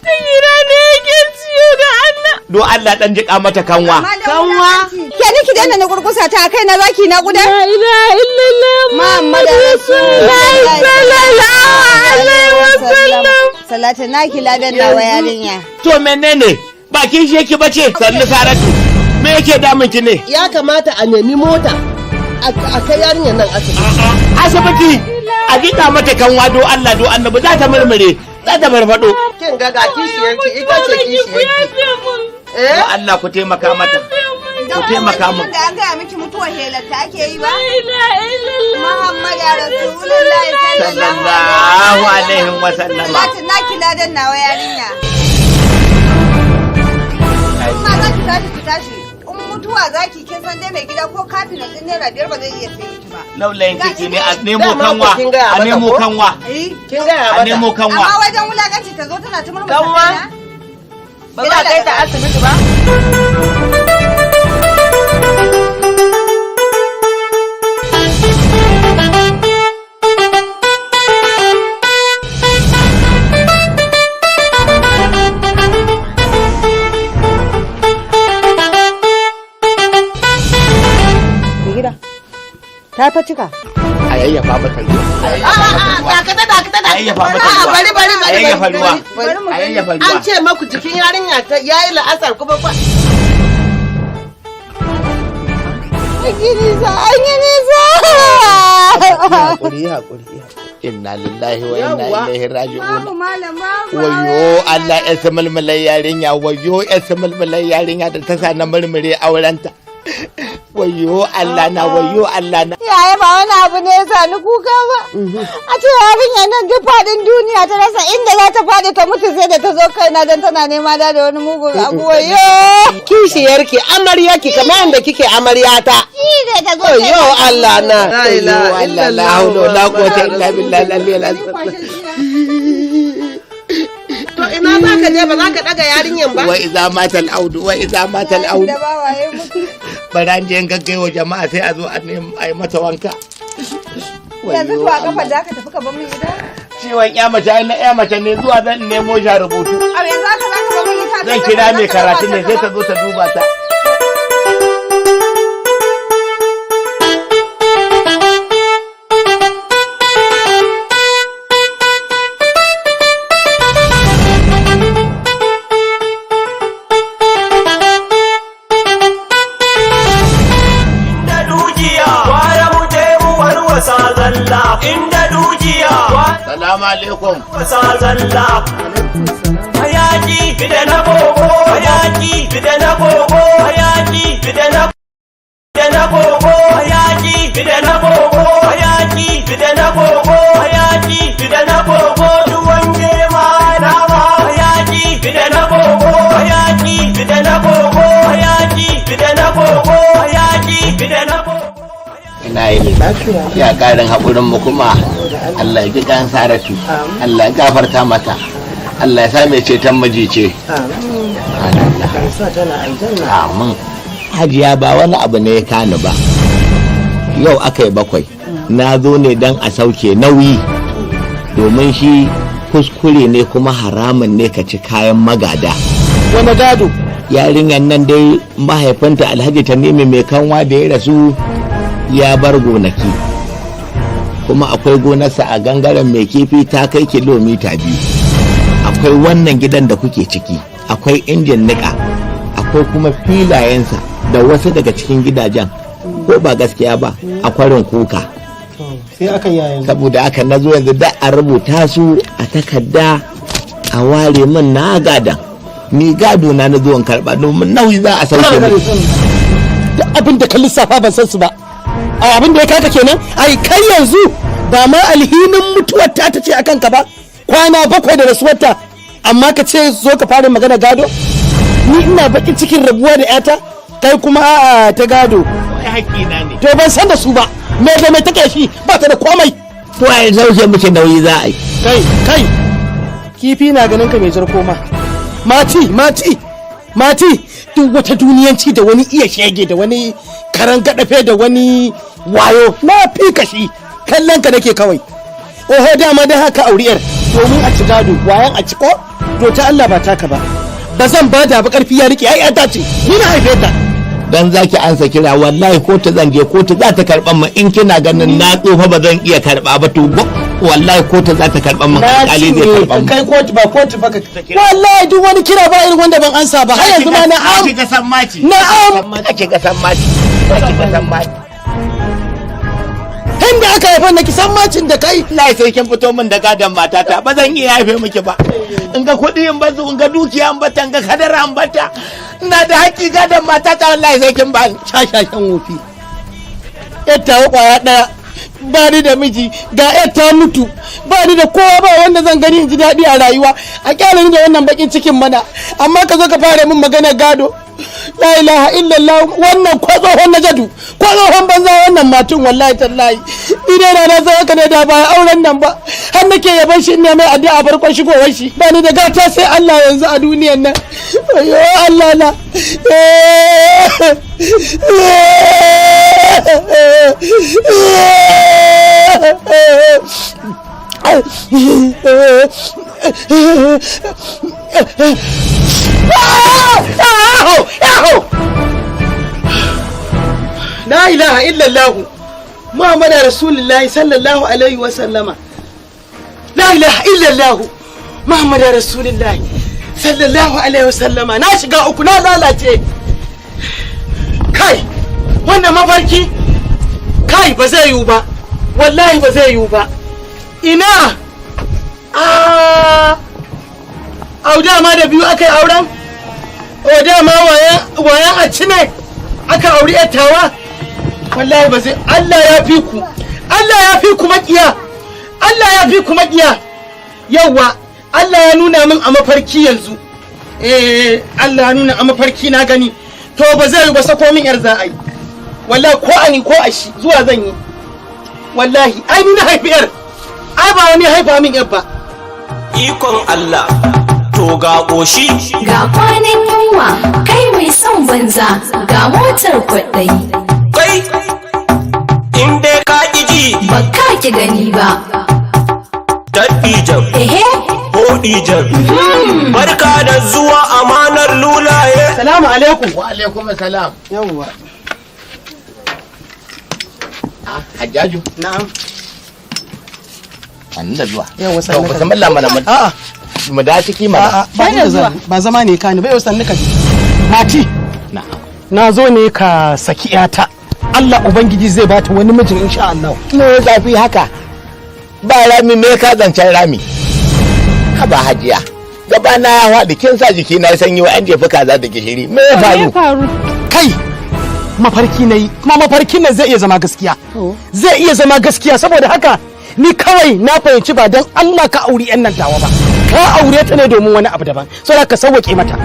Gida ne yake ciwo da Allah. Do Allah dan jika mata kanwa. Kanwa. Ke ni ki daina na gurgusa ta kai na zaki na guda. La ilaha illallah. Muhammadu Rasulullahi sallallahu alaihi wasallam. Salatu naki ladan nawa yarinya. To menene? Bakin shi yake bace. Sannu Saratu. Me yake damun ki ne? Ya kamata a nemi mota a kai yarinyar nan asibiti. Asibiti. A jika mata kanwa, do Allah do Annabi, za ta murmure, za ta farfado. Kin ga ga kishiyarki, ita ce kishiyarki. Eh? Do Allah ku taimaka mata. Ku taimaka min. Da an gaya miki mutuwar helarta ake yi ba? La ilaha illallah. Muhammadu Rasulullahi Sallallahu alaihi wa sallama. Salatu naki ladan nawa yarinya. In ma za ki tashi, ki tashi. In mutuwa za ki, kin san dai mai gida ko kafin din ₦5 ba zai iya sayo ki ba. Laulayin ciki ne, a nemo Dama kanwa. ko kin gaya A mata nemo ko? kanwa. Eh? Kin gaya A mata. nemo kanwa. Amma wajen wulakanci ta zo tana ta murmusa Kanwa? kaina. Ba za a kai ta asibiti ba? Mai gida. Ta fa cika. A yayyafa mata ruwa. A yayyafa mata ruwa. Dakata, dakata, A yayyafa mata A'a, ruwa. bari, bari, A bari, yayyafa bari, ruwa. bari. A yayyafa ruwa. An ce maku jikin yarinya ta yayi la'asar kuma kwa. An yi nisa, an yi nisa. Hakuri, hakuri. Inna lillahi wa inna Yawwa. ilaihi raji'un. Babu malam, babu. Wayo Allah, ya mulmulai yarinya, wayo ya mulmulai yarinya da ta sa na murmure aurenta. Wayo Allah na, wayo Allah na. Yaya, ba wani abu ne ya sa ni kuka ba. A ce yarinya nan duk faɗin duniya ta rasa inda za ta faɗi ta mutu sai da ta zo kaina don tana nema da da wani mugun abu, wayo. Kishiyarki, amaryarki, kamar yadda kike amaryata. Shi ne ta zo Wayo Allah na. La Wayo ilaha Allah, la haula wala quwwata illa billahi al-aliyyil azim. To ina za ka je, ba za ka daga yarinyan ba? Wa idza mata al-audu, wa idza mata al-audu. Da bawaye mutu. Bara an je in gaggaiwa jama'a sai a zo a nemi a yi mata wanka. Yanzu to a kafa da ka tafi ka bar min ita? Ciwon ya mace ai na ya mace ne, zuwa zan nemo sha rubutu. A yanzu haka za ka bar min ita? Zan kira mai karatu ne sai ta zo ta duba ta. Inda dukiya gwara mu je mu warwasa zalla, inda dukiya gwara Salamu alaikum. wasa zalla. Hayaki da na gogo, hayaki da na gogo, hayaki da na da na gogo, hayaki da na gogo, hayaki da na gogo, hayaki da na gogo, duwan girma na ma. Ina yi ya karin haƙurin mu kuma Allah ya ji kan Saratu, Allah ya gafarta mata, Allah ya sa mai ceton miji ce. Amin. Hajiya, ba wani abu ne ya kani ba. Yau aka yi 7. Na zo ne don a sauke nauyi, domin shi kuskure ne kuma haramun ne ka ci kayan magada. Wani gado? Yarinyar nan dai, mahaifinta Alhaji Tanimu mai kanwa da ya rasu ya bar gonaki, kuma akwai gonarsa a gangaren mai kifi, ta kai kilomita 2. Akwai wannan gidan da kuke ciki, akwai injin niƙa, akwai kuma filayensa da wasu daga cikin gidajen, ko ba gaskiya ba, a Kwarin Kuka. Sai aka yi yanzu? Saboda haka na zo yanzu da a rubuta su a takarda, a ware min na gadan. Ni gado na na zo in karba, domin nauyi za a sauke mu. Duk abin da ka lissafa ban san su ba. A abin da ya kaka kenan. Ai kai yanzu ba ma alhinin mutuwar ta ce akan ka ba, kwana 7 da rasuwarta, amma ka ce zo ka fara magana gado. Ni ina bakin cikin rabuwa da yata, kai kuma a'a, ta gado. Haƙƙina ne. To ban san da su ba. Me da me take shi? Ba ta da komai. To ai sauke miki nauyi za a yi. Kai, kai, kifi na ganin ka mai jar koma. Mati, mati, mati, duk wata duniyanci da wani iya shege da wani karan gadafe da wani wayo, na fi ka shi. Kallon ka nake kawai. Oho, dama dan haka auriyar domin a ci gado, wayan a ci ko to ta Allah ba taka ba. Ba zan bada ba. Karfi ya rike. Ai ta ce ni na haife ta. Dan zaki ansa kira, wallahi kotu zan je, kotu za ta karban mu. In kina ganin na tsufa ba zan iya karba ba, to wallahi kotu za ta karban mu, alƙali zai karban mu. Kai, kotu ba kotu ba ka. Wallahi duk wani kira ba irin wanda ban ansa ba. Har yanzu ma na'am. Ki ga san maci. Na'am. Ki ga san maci, ki ga san maci. Tun da aka haifa na ki san macin da kai. Wallahi sai kin fito min da gadon matata, ba zan iya yafe miki ba. In ga kuɗi in bazu, in ga dukiya in bata, in ga kadara in bata. Ina da haƙƙi, gadon matata, wallahi sai kin bani. Shashashan wofi. Yadda kwaya ɗaya, ba ni da miji, ga yar ta mutu, ba ni da kowa, ba wanda zan gani in ji daɗi a rayuwa. A kyale ni da wannan bakin cikin mana, amma ka zo ka fara min magana gado. La ilaha illallah. Wannan ko tsohon na jadu ko tsohon banza wannan matun. Wallahi tallahi ni dai na san haka ne da ba auren nan ba. Har nake yaban shi, ina mai addu'a farkon shigowar shi. Ba ni da gata sai Allah yanzu a duniyan nan. Ayo Allah na. La ilaha illallah Muhammadu Rasulullahi sallallahu alaihi wa sallama. La ilaha illallah Muhammadu Rasulullahi sallallahu alaihi wa sallama. Na shiga uku, na lalace. Kai, wannan mafarki, kai, ba zai yiwu ba. Wallahi ba zai yiwu ba. Ina a au dama da biyu aka yi auren. O dama wayan a ci ne aka auri yattawa. Wallahi ba zai. Allah ya fi ku, Allah ya fi ku makiya, Allah ya fi ku makiya. Yawwa, Allah ya nuna min a mafarki yanzu. Eh, Allah ya nuna a mafarki na gani. To ba zai yi ba, sako min yar za a yi. Wallahi ko ani ko a shi zuwa zan yi. Wallahi ai ni na haifi yar, ai ba wani haifa min yar ba. Ikon Allah, to ga ƙoshi. Ga kwanan yunwa, kai mai son banza, ga motar kwaɗayi. Kai, in dai ka ƙi ji. Ba ka ki gani ba. Dattijan. Ehe. Hodijan, barka da zuwa amanar lulaye. Salamu alaikum. Wa alaikum salam. Yawwa. Hajjaju. Na'am. An da zuwa. Yawwa, sannu To ka. bismillah mana mu. A'a. Mu da ciki mana. A'a, ba inda zan, ba zama ne ka ni ba. Yau sannu ka ji. Mati. Na'am. Na zo ne ka saki yata. Allah Ubangiji zai bata wani mijin insha Allah. Me zafi haka? Ba rami, me ka zancen rami? Haba hajiya. Gaba na ya faɗi, kin sa jiki na sanyi wa an jefi kaza da gishiri. Me ya faru? Faru? Kai, mafarki na yi, kuma mafarkin nan zai iya zama gaskiya. Zai iya zama gaskiya. Saboda haka ni kawai na fahimci ba don Allah ka auri yan nan tawa ba. Ka aure ta ne domin wani abu daban. Saboda ka sauwaƙe mata.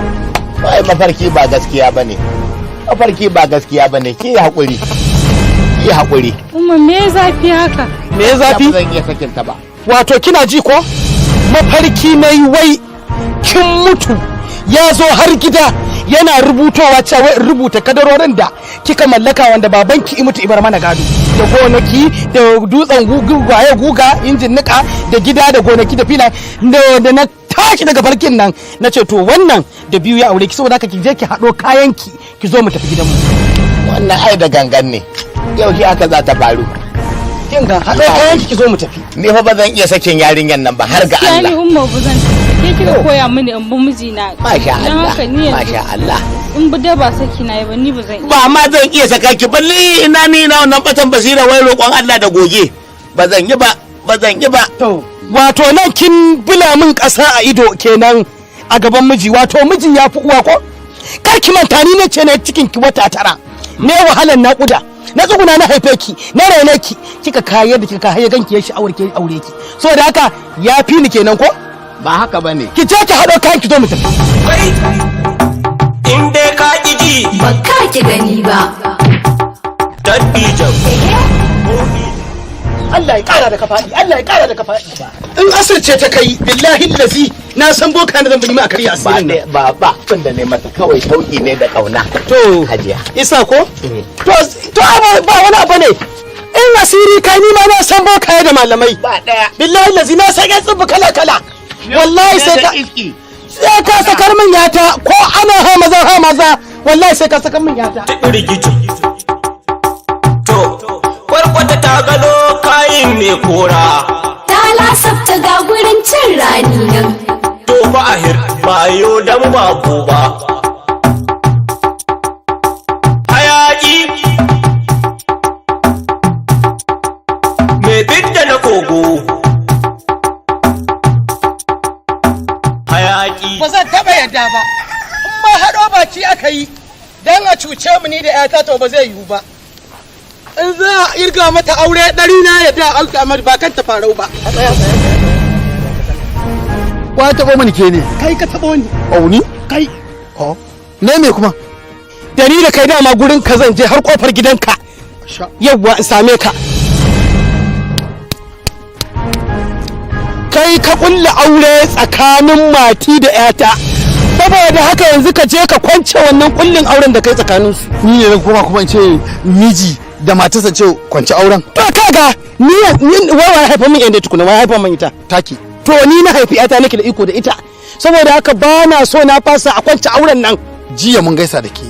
Ai mafarki ba gaskiya bane. Mafarki ba gaskiya bane. Ki hakuri. Ki Yi haƙuri. Umma, me zafi haka? Me zafi? Ba zan iya sakin ta ba. Wato kina ji ko? Mafarki na yi wai kin mutu, ya zo har gida yana rubutowa cewa in rubuta kadarorin da kika mallaka wanda babanki i mutu ibar mana gado, da gonaki da dutsen guga guga, injin nika, da gida da gonaki da fila. Da na tashi daga farkin nan na ce, to wannan da biyu ya aure ki, saboda haka ki je ki haɗo kayanki ki zo mu tafi gidanmu. Wannan ai da gangan ne. Yau shi haka za ta faru? Kin ga, haɗo kayanki ki zo mu tafi. Ni fa ba zan iya sakin yarinyan nan ba, har ga Gaskiya ni Allah. umma ba zan tafi. Ke kika koya mini in bi mijina. Masha Don Allah. haka ni yanzu Masha Allah. in bi da ba saki na yi ba, ni ba zan iya. Ba ma zan iya saka ki balle. Ina ni na wannan batan basira, wai roƙon Allah da goge. Ba zan yi ba, ba zan yi ba. To, wato nan kin bila min ƙasa a ido kenan a gaban miji, wato miji ya fi uwa ko? Kar ki manta ni ne ce na cikin ki wata 9. Ne wahalar naƙuda. Na tsuguna na haife ki, na raine ki, kika kayar da kika haye ganki ya sha'awar ke aure ki. Saboda haka ya fi ni kenan ko? Ba haka bane. Ki je ki haɗo kayan ki zo mu tafi. Kai, in dai ka ƙi ji. Ba ka ki gani ba. Dattijan. Allah ya kara da kafaɗi, Allah ya kara da kafaɗi. In asirce ta kai, billahi lazi na san boka na zan bi a karya Ba asirin ne nan. ba abin da ne mata, kawai sauki ne da kauna. To, Hajiya. Isa ko? To ai ba wani abu ne. In asiri kai, ni ma na san bokaye da malamai. Ba daya. Billahi lazi na san yan tsibbi kala kala. Wallahi sai ka sakar min yata, ko ana ha maza ha maza, wallahi sai ka sakar min yata. Rigici. To, kwarkwata ta gano kayin mai kora. Ta lasafta ga gurin cin rani nan. To fa ahir, ba yo dan ba ko ba. Hayaki. Mai fidda na kogo. Hayaki. Ba zan taɓa yadda ba. In ma haɗo baki aka yi dan a cuce mu ni da 'yata, to ba zai yiwu ba. In za a irga mata aure 100, na yadda alƙamar ba kan ta farau ba. Wa taɓo mani ke ne? Kai ka taɓo ni. Auni? Kai. Oh. Ne me kuma? Da ni da kai dama gurin ka zan je har kofar gidanka. Sha. Yawwa, in same ka. Kai ka kulla aure tsakanin mati da 'yata. Saboda haka yanzu ka je ka kwance wannan kullin auren da kai tsakaninsu. Ni ne na koma kuma in ce miji da matarsa ce kwanci auren? To kaga, ni wai wai haifa min yanda tukuna, wai haifa min ita? Taki. To ni na haifi 'yata, nake da iko da ita. Saboda haka ba na so, na fasa, a kwance auren nan. Jiya mun gaisa da ke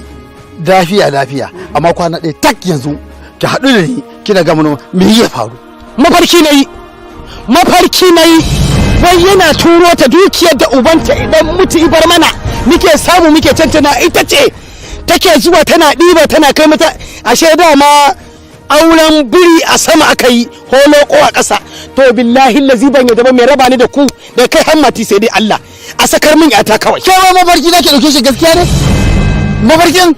lafiya lafiya, amma kwana ɗaya tak yanzu ki haɗu da ni kina ga mana, me ya faru? Mafarki na yi, mafarki na yi wai yana turo ta dukiyar da ubanta idan mutu ibar mana muke samu muke cancana, ita ce take zuwa tana ɗiba tana kai mata. Ashe dama auren biri a sama aka yi holoko a ƙasa. To billahi lazi ban yadda ba, mai raba ni da ku da kai hammati sai dai Allah. A sakar min yata kawai. Ke ma mafarki zaki ɗauke shi gaskiya ne? Mafarkin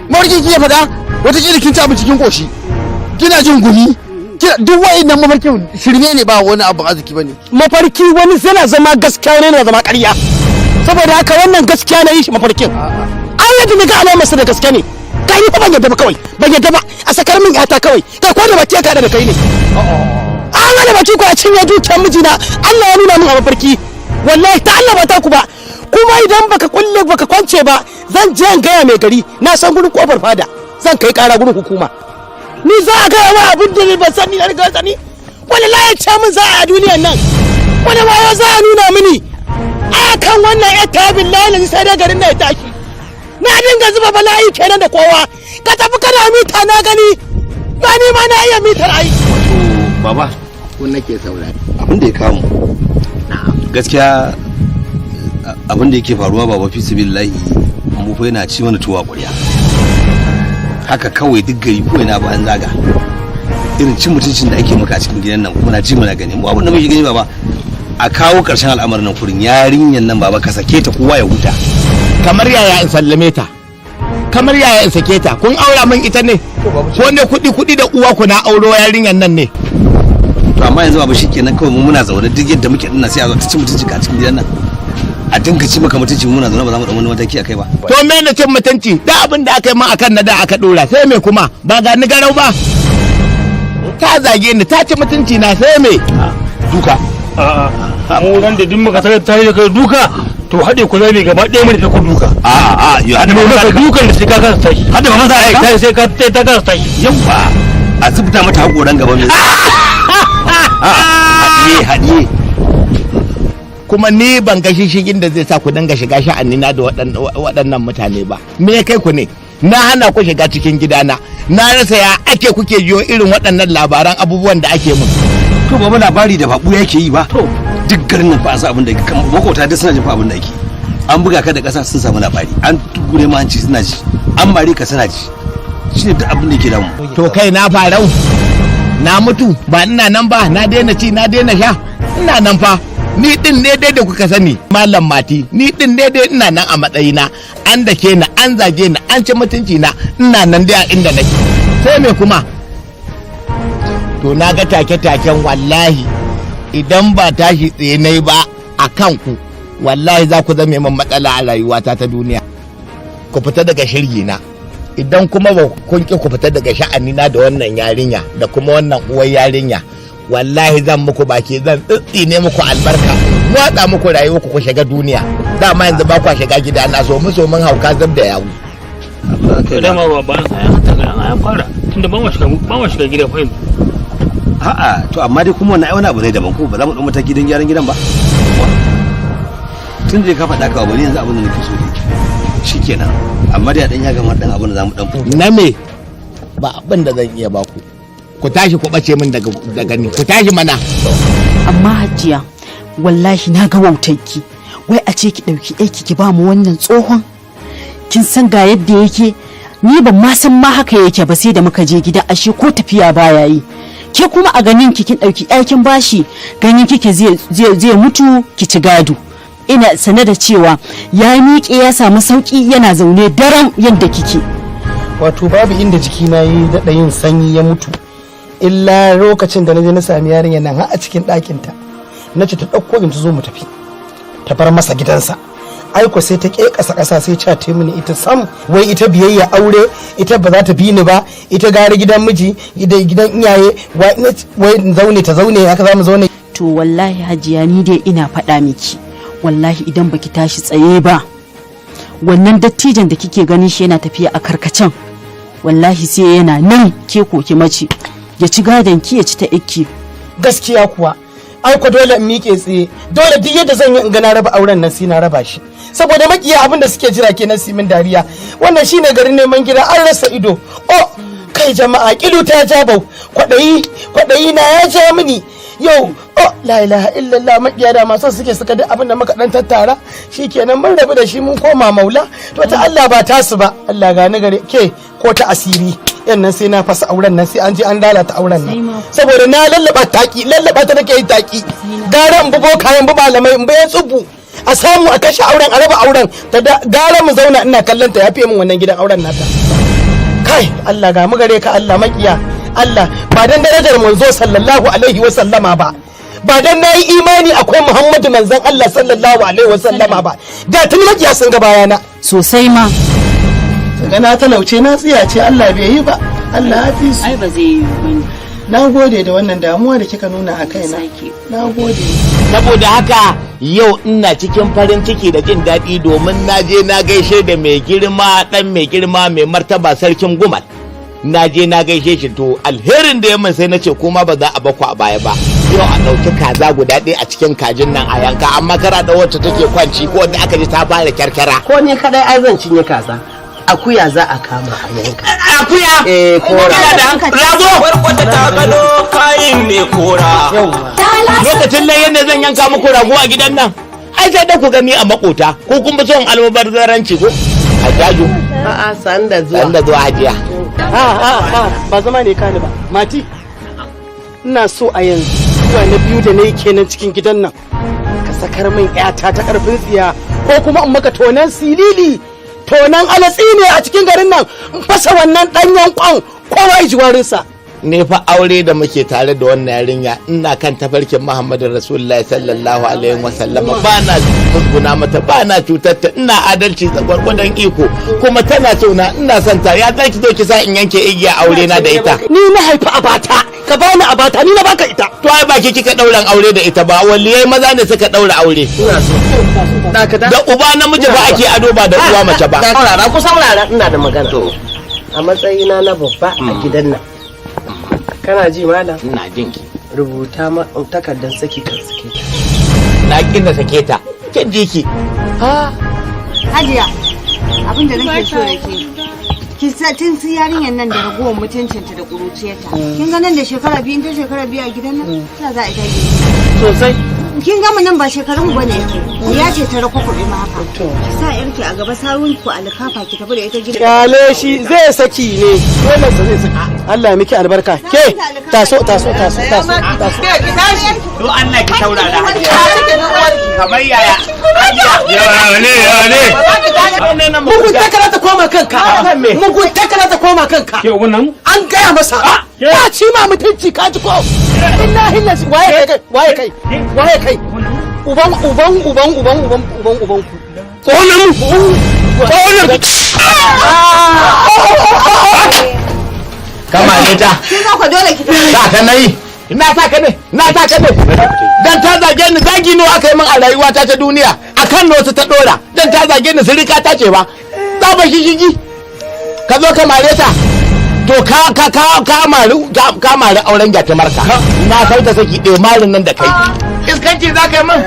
mafarkin kike faɗa, wataƙila kin ci abinci kin ƙoshi, kina jin gumi, duk wa'innan mafarkin shirme ne, ba wani abu arziki bane. Mafarki wani yana zama gaskiya, wani yana zama ƙarya. Saboda haka wannan gaskiya na yi shi mafarkin. An yadda na ga alamarsa da gaske ne. Kai, ni fa ban yadda ba kawai, ban yadda ba. A sakar min yata kawai. Kai, ko da baki ka da kai ne an hana baki ku a cinye dukiyar mijina. Allah ya nuna min a mafarki, wallahi ta Allah ba ta ku ba. Kuma idan baka kulle baka kwance ba, zan je in gaya mai gari, na san gurin kofar fada, zan kai kara gurin hukuma. Ni za a gaya wa abin da ban sani na riga sani? Wani layin ce min za a duniyan nan, wani wayo za a nuna mini a kan wannan ya ta? Billahi sai dai garin na ya tashi, na dinga zuba bala'i kenan da kowa. Ka tafi kana mita, na gani ba ni ma na iya mitar ai. Baba, ko nake saurari. Abin da ya kamu gaskiya, abin da yake faruwa, baba, fi sabilillahi mu fa yana ci mana tuwa ƙwarya. Haka kawai duk gari ko ina ba an zaga irin cin mutuncin da ake maka a cikin gidan nan, muna ji muna gani. Mu abin da muke gani, baba, a kawo ƙarshen al'amarin nan kurin. Yarinyan nan, baba, ka sake ta, kowa ya huta. Kamar yaya in sallame ta? Kamar yaya in sake ta? Kun aura min ita ne ko ne kuɗi kuɗi da uwa ku na auro yarinyan nan ne? To amma yanzu, baba, shikenan kawai mu muna zaune, duk yadda muke dinnan sai a zo ta ci mutunci ka a cikin gidan nan, a dinka ci maka mutunci, muna zaune ba za mu ɗau wani mataki a kai ba. To me na cin mutunci? Da abin da aka yi min akan na da aka dora, sai me kuma? Ba ga ni garau ba. Ta zage ni, ta ci mutunci na, sai me? Duka. A'a, mu ran da duk muka tare tare da kai duka, to haɗe ku zai gaba ɗaya mu da ku duka. A a, yo, hada Mu ba maka dukan da sai ka kasa tashi. Hada ba za a yi. Sai sai ka ta kasa tashi. Yawa, a zubta mata hakoran gaba mai. Haɗiye, haɗiye. Kuma ni ban ga shishigin da zai sa ku dinga shiga sha'anina da waɗannan mutane ba. Me ya kai ku ne? Na hana ku shiga cikin gidana, na rasa ya ake kuke jiyo irin waɗannan labaran abubuwan da ake mun. To baba, labari da babu yake yi ba. Duk garin nan fa an san abin da yake, makota duk suna jin fa abin da yake. An buga ka da ƙasa sun samu labari, an tugure ma hanci suna ji, an mare ka suna ji. Shine duk abin da yake damu. To kai na farau na mutu ba, ina nan ba, na daina ci, na daina sha, ina nan fa. Ni din ne dai da kuka sani, Malam Mati, ni din ne dai, ina nan a matsayina. An da ke ni, an zage ni, an ci mutunci na, ina nan dai a inda nake. Sai me kuma? To na ga take-taken, wallahi idan ba tashi tsaye na ba a kanku, wallahi za ku zame min matsala a rayuwata ta duniya. Ku fita daga shirgi na. Idan kuma ba kun ki ku fita daga sha'anina da wannan yarinya da kuma wannan uwar yarinya, wallahi zan muku baki, zan tsitsine muku albarka, watsa muku rayuwa ku shiga duniya. Dama yanzu ba kwa shiga gida na, so mu so mun hauka zab da yawu. Dama ba ba an fara tunda ba ma shiga gida fa yanzu. A'a, to amma dai kuma wannan ai wani abu ne daban, ko ba za mu ɗau mataki don gyaran gidan ba? Tun da ka faɗa ka bari, yanzu abin da nake so dai shikenan, amma dai a dan ya gama dan abin da za mu dan Na me? Ba abin da zan iya baku. Ku tashi ku bace min daga ni, ku tashi mana. Amma hajiya, wallahi na ga wautarki. Wai a ce ki ɗauki aiki ki ba mu wannan tsohon, kin san ga yadda yake. Ni ban ma san ma haka yake ba sai da muka je gida, ashe ko tafiya baya yi. Ke kuma a ganin ki kin ɗauki aikin bashi, ganin kike zai mutu ki ci gado. Ina sane da cewa ya miƙe, ya samu sauƙi, yana zaune daram yadda kike. Wato babu inda jikina yi daɗa yin sanyi ya mutu illa lokacin da na je na sami yarinya nan har a cikin ɗakinta, na ce ta ɗauko in ta zo mu tafi, ta bar masa gidansa. Aiko sai ta ƙe ƙasa ƙasa, sai ca ta mini ita sam, wai ita biyayya aure ita ba za ta bi ni ba, ita gara gidan miji gidan iyaye, wai in zaune ta zaune, haka za mu zaune. To wallahi hajiya, ni dai ina faɗa miki, wallahi idan baki tashi tsaye ba, wannan dattijan da kike ganin shi yana tafiya a karkacen, wallahi sai yana nan ke koki mace, ya ci gadon ki, ya ci ta ikki. Gaskiya kuwa, ai ko dole in miƙe tsaye, dole duk yadda zan yi in ga na raba auren nan sai na raba shi, saboda makiya abin da suke jira kenan su min dariya. Wannan shine garin neman gida an rasa ido. Oh kai jama'a, kilu ta jabau, kwaɗayi kwaɗayi na ya ja mini yau. Oh la ilaha illallah, makiya da masu suke suka duk abin da muka dan tattara, shikenan mun rabu da shi, mun koma maula. To ta Allah ba tasu ba, Allah gani gare ke ko ta asiri yan nan, sai na fasa auren nan, sai an je an lalata auren nan, saboda na lallaba taki, lallaba ta nake yi taki. Gara in bugo kayan bu malamai, in bayan tsubu, a samu a kashe auren, a raba auren ta. Gara mu zauna ina kallon ta, yafe min wannan gidan auren nata. Kai Allah ga mu gare ka Allah, makiya Allah, ba dan darajar manzo sallallahu alaihi wa sallama ba, ba dan nayi imani akwai Muhammadu manzon Allah sallallahu alaihi wa sallama ba, da tun makiya sun ga bayana. Sosai ma. Ga na talauce, na tsiyace, Allah bai yi ba, Allah ya fi su. Ai ba zai yi bane. Na gode da wannan damuwa da kika nuna a kaina, na gode. Saboda haka yau ina cikin farin ciki da jin daɗi domin na je na gaishe da mai girma, ɗan mai girma, mai martaba Sarkin Gumal. Na je na gaishe shi, to alherin da ya min, sai na ce kuma ba za a baku a baya ba. Yau a ɗauki kaza guda ɗaya a cikin kajin nan a yanka, amma kara da wacce take kwanci ko wanda aka ji ta fara kyarkyara. Ko ni kadai ai zan cinye kaza. Akuya za a kama a yanka. Akuya? Eh, kora. Rago. Kwarkwata ta gano kayin mai kora. Lokacin nan yadda zan yanka muku rago a gidan nan, ai sai da ku gani a makota. Ko kun fi son almubazzaranci ko a jaju? A'a, san da zuwa. San da zuwa, hajiya. A a a, ba zama ne kani ba, Mati. Ina so a yanzu, zuwa na biyu da na yi kenan cikin gidan nan, ka sakar min yata ta karfin tsiya, ko kuma in maka tonan silili, tonan alatsi ne a cikin garin nan, in fasa wannan danyen kwan, kowa ya ji warinsa. Ne fa aure da muke tare da wannan yarinya, ina kan tafarkin Muhammadu Rasulullahi sallallahu alaihi wasallama, ba na musguna mata, ba na cutar ta, ina adalci da gwargwadon iko, kuma tana so na, ina son ta. Ya zaki zo ki sa in yanke igiya aure na da ita? Ni na haifi abata, ka bani. a bata, ni na baka ita. To ai ba ke kika dauran aure da ita ba, waliyai maza ne suka daura aure. Da uba namiji ba ake ado, ba da uwa mace ba. Saurara, ku saurara, ina da magana. A matsayina na babba a gidan nan. Kana ji, malam? Ina jin ki. Rubuta ma takardar saki kan sake ta. Na kin sake ta. Kin ji ki. Hajiya, abin da nake so da ke. Ki sa tun su yarinyar nan da ragowar mutuncinta da ƙuruciyarta. Kin ga nan da shekara 2, in ta shekara 2 a gidan nan, ta za a ita gidan. Sosai. Kin gama nan ba shekarun mu bane yake. Ya ce ta rako kuɗi ma haka. Ki sa yarki a gaba, sawun ku alkafa, ki tafi da ita gidan. Kyale shi, zai saki ne. Dole sa zai saki. Allah ya miki albarka. Ke taso, taso, taso, taso, taso. Do Allah ki saurara. Kamar yaya? Ya ne, ya ne. Mugunta kana ta koma kanka. Mugunta kana ta koma kanka. Ke wannan? An gaya masa. Ba ci ma mutunci, ka ji ko? Billahi lazi, waye kai? Waye kai? Waye kai? Uban uban uban uban uban uban uban ku. Tsohon mu. Tsohon mu. Kama ne ta. Kin ga ku dole ki tafi. Sa ka nayi. Na sa ka ne, na sa ka ne. Dan ta zage ni, zagi nawa aka yi min a rayuwata ta duniya. Akan wasu ta dora. Dan ta zage ni, sirika ta ce ba. Za ba shi shigi. Ka zo ka mare ta. To ka mari auren gyatumarka. Na sauta saki ɗaya marin nan da kai. Iskanci za ka yi min.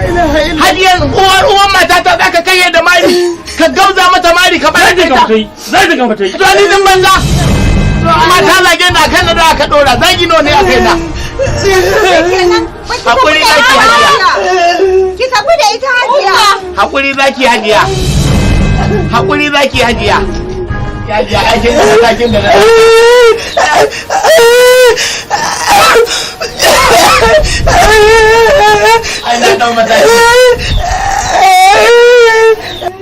Hadiyar uwar uwar matata za ka kai da mari. Ka gauza mata mari ka bayar da ita. Zai daga mata yi. To ni din banza. Mata zage na kan da aka dora, zagi nawa ne a kai na. Hakuri zaki, hajiya. Ki tafi da ita, Hajiya. Hakuri zaki, hajiya. Hakuri zaki, hajiya. Hajiya, aikin da matakin da na. Ai na dau mataki.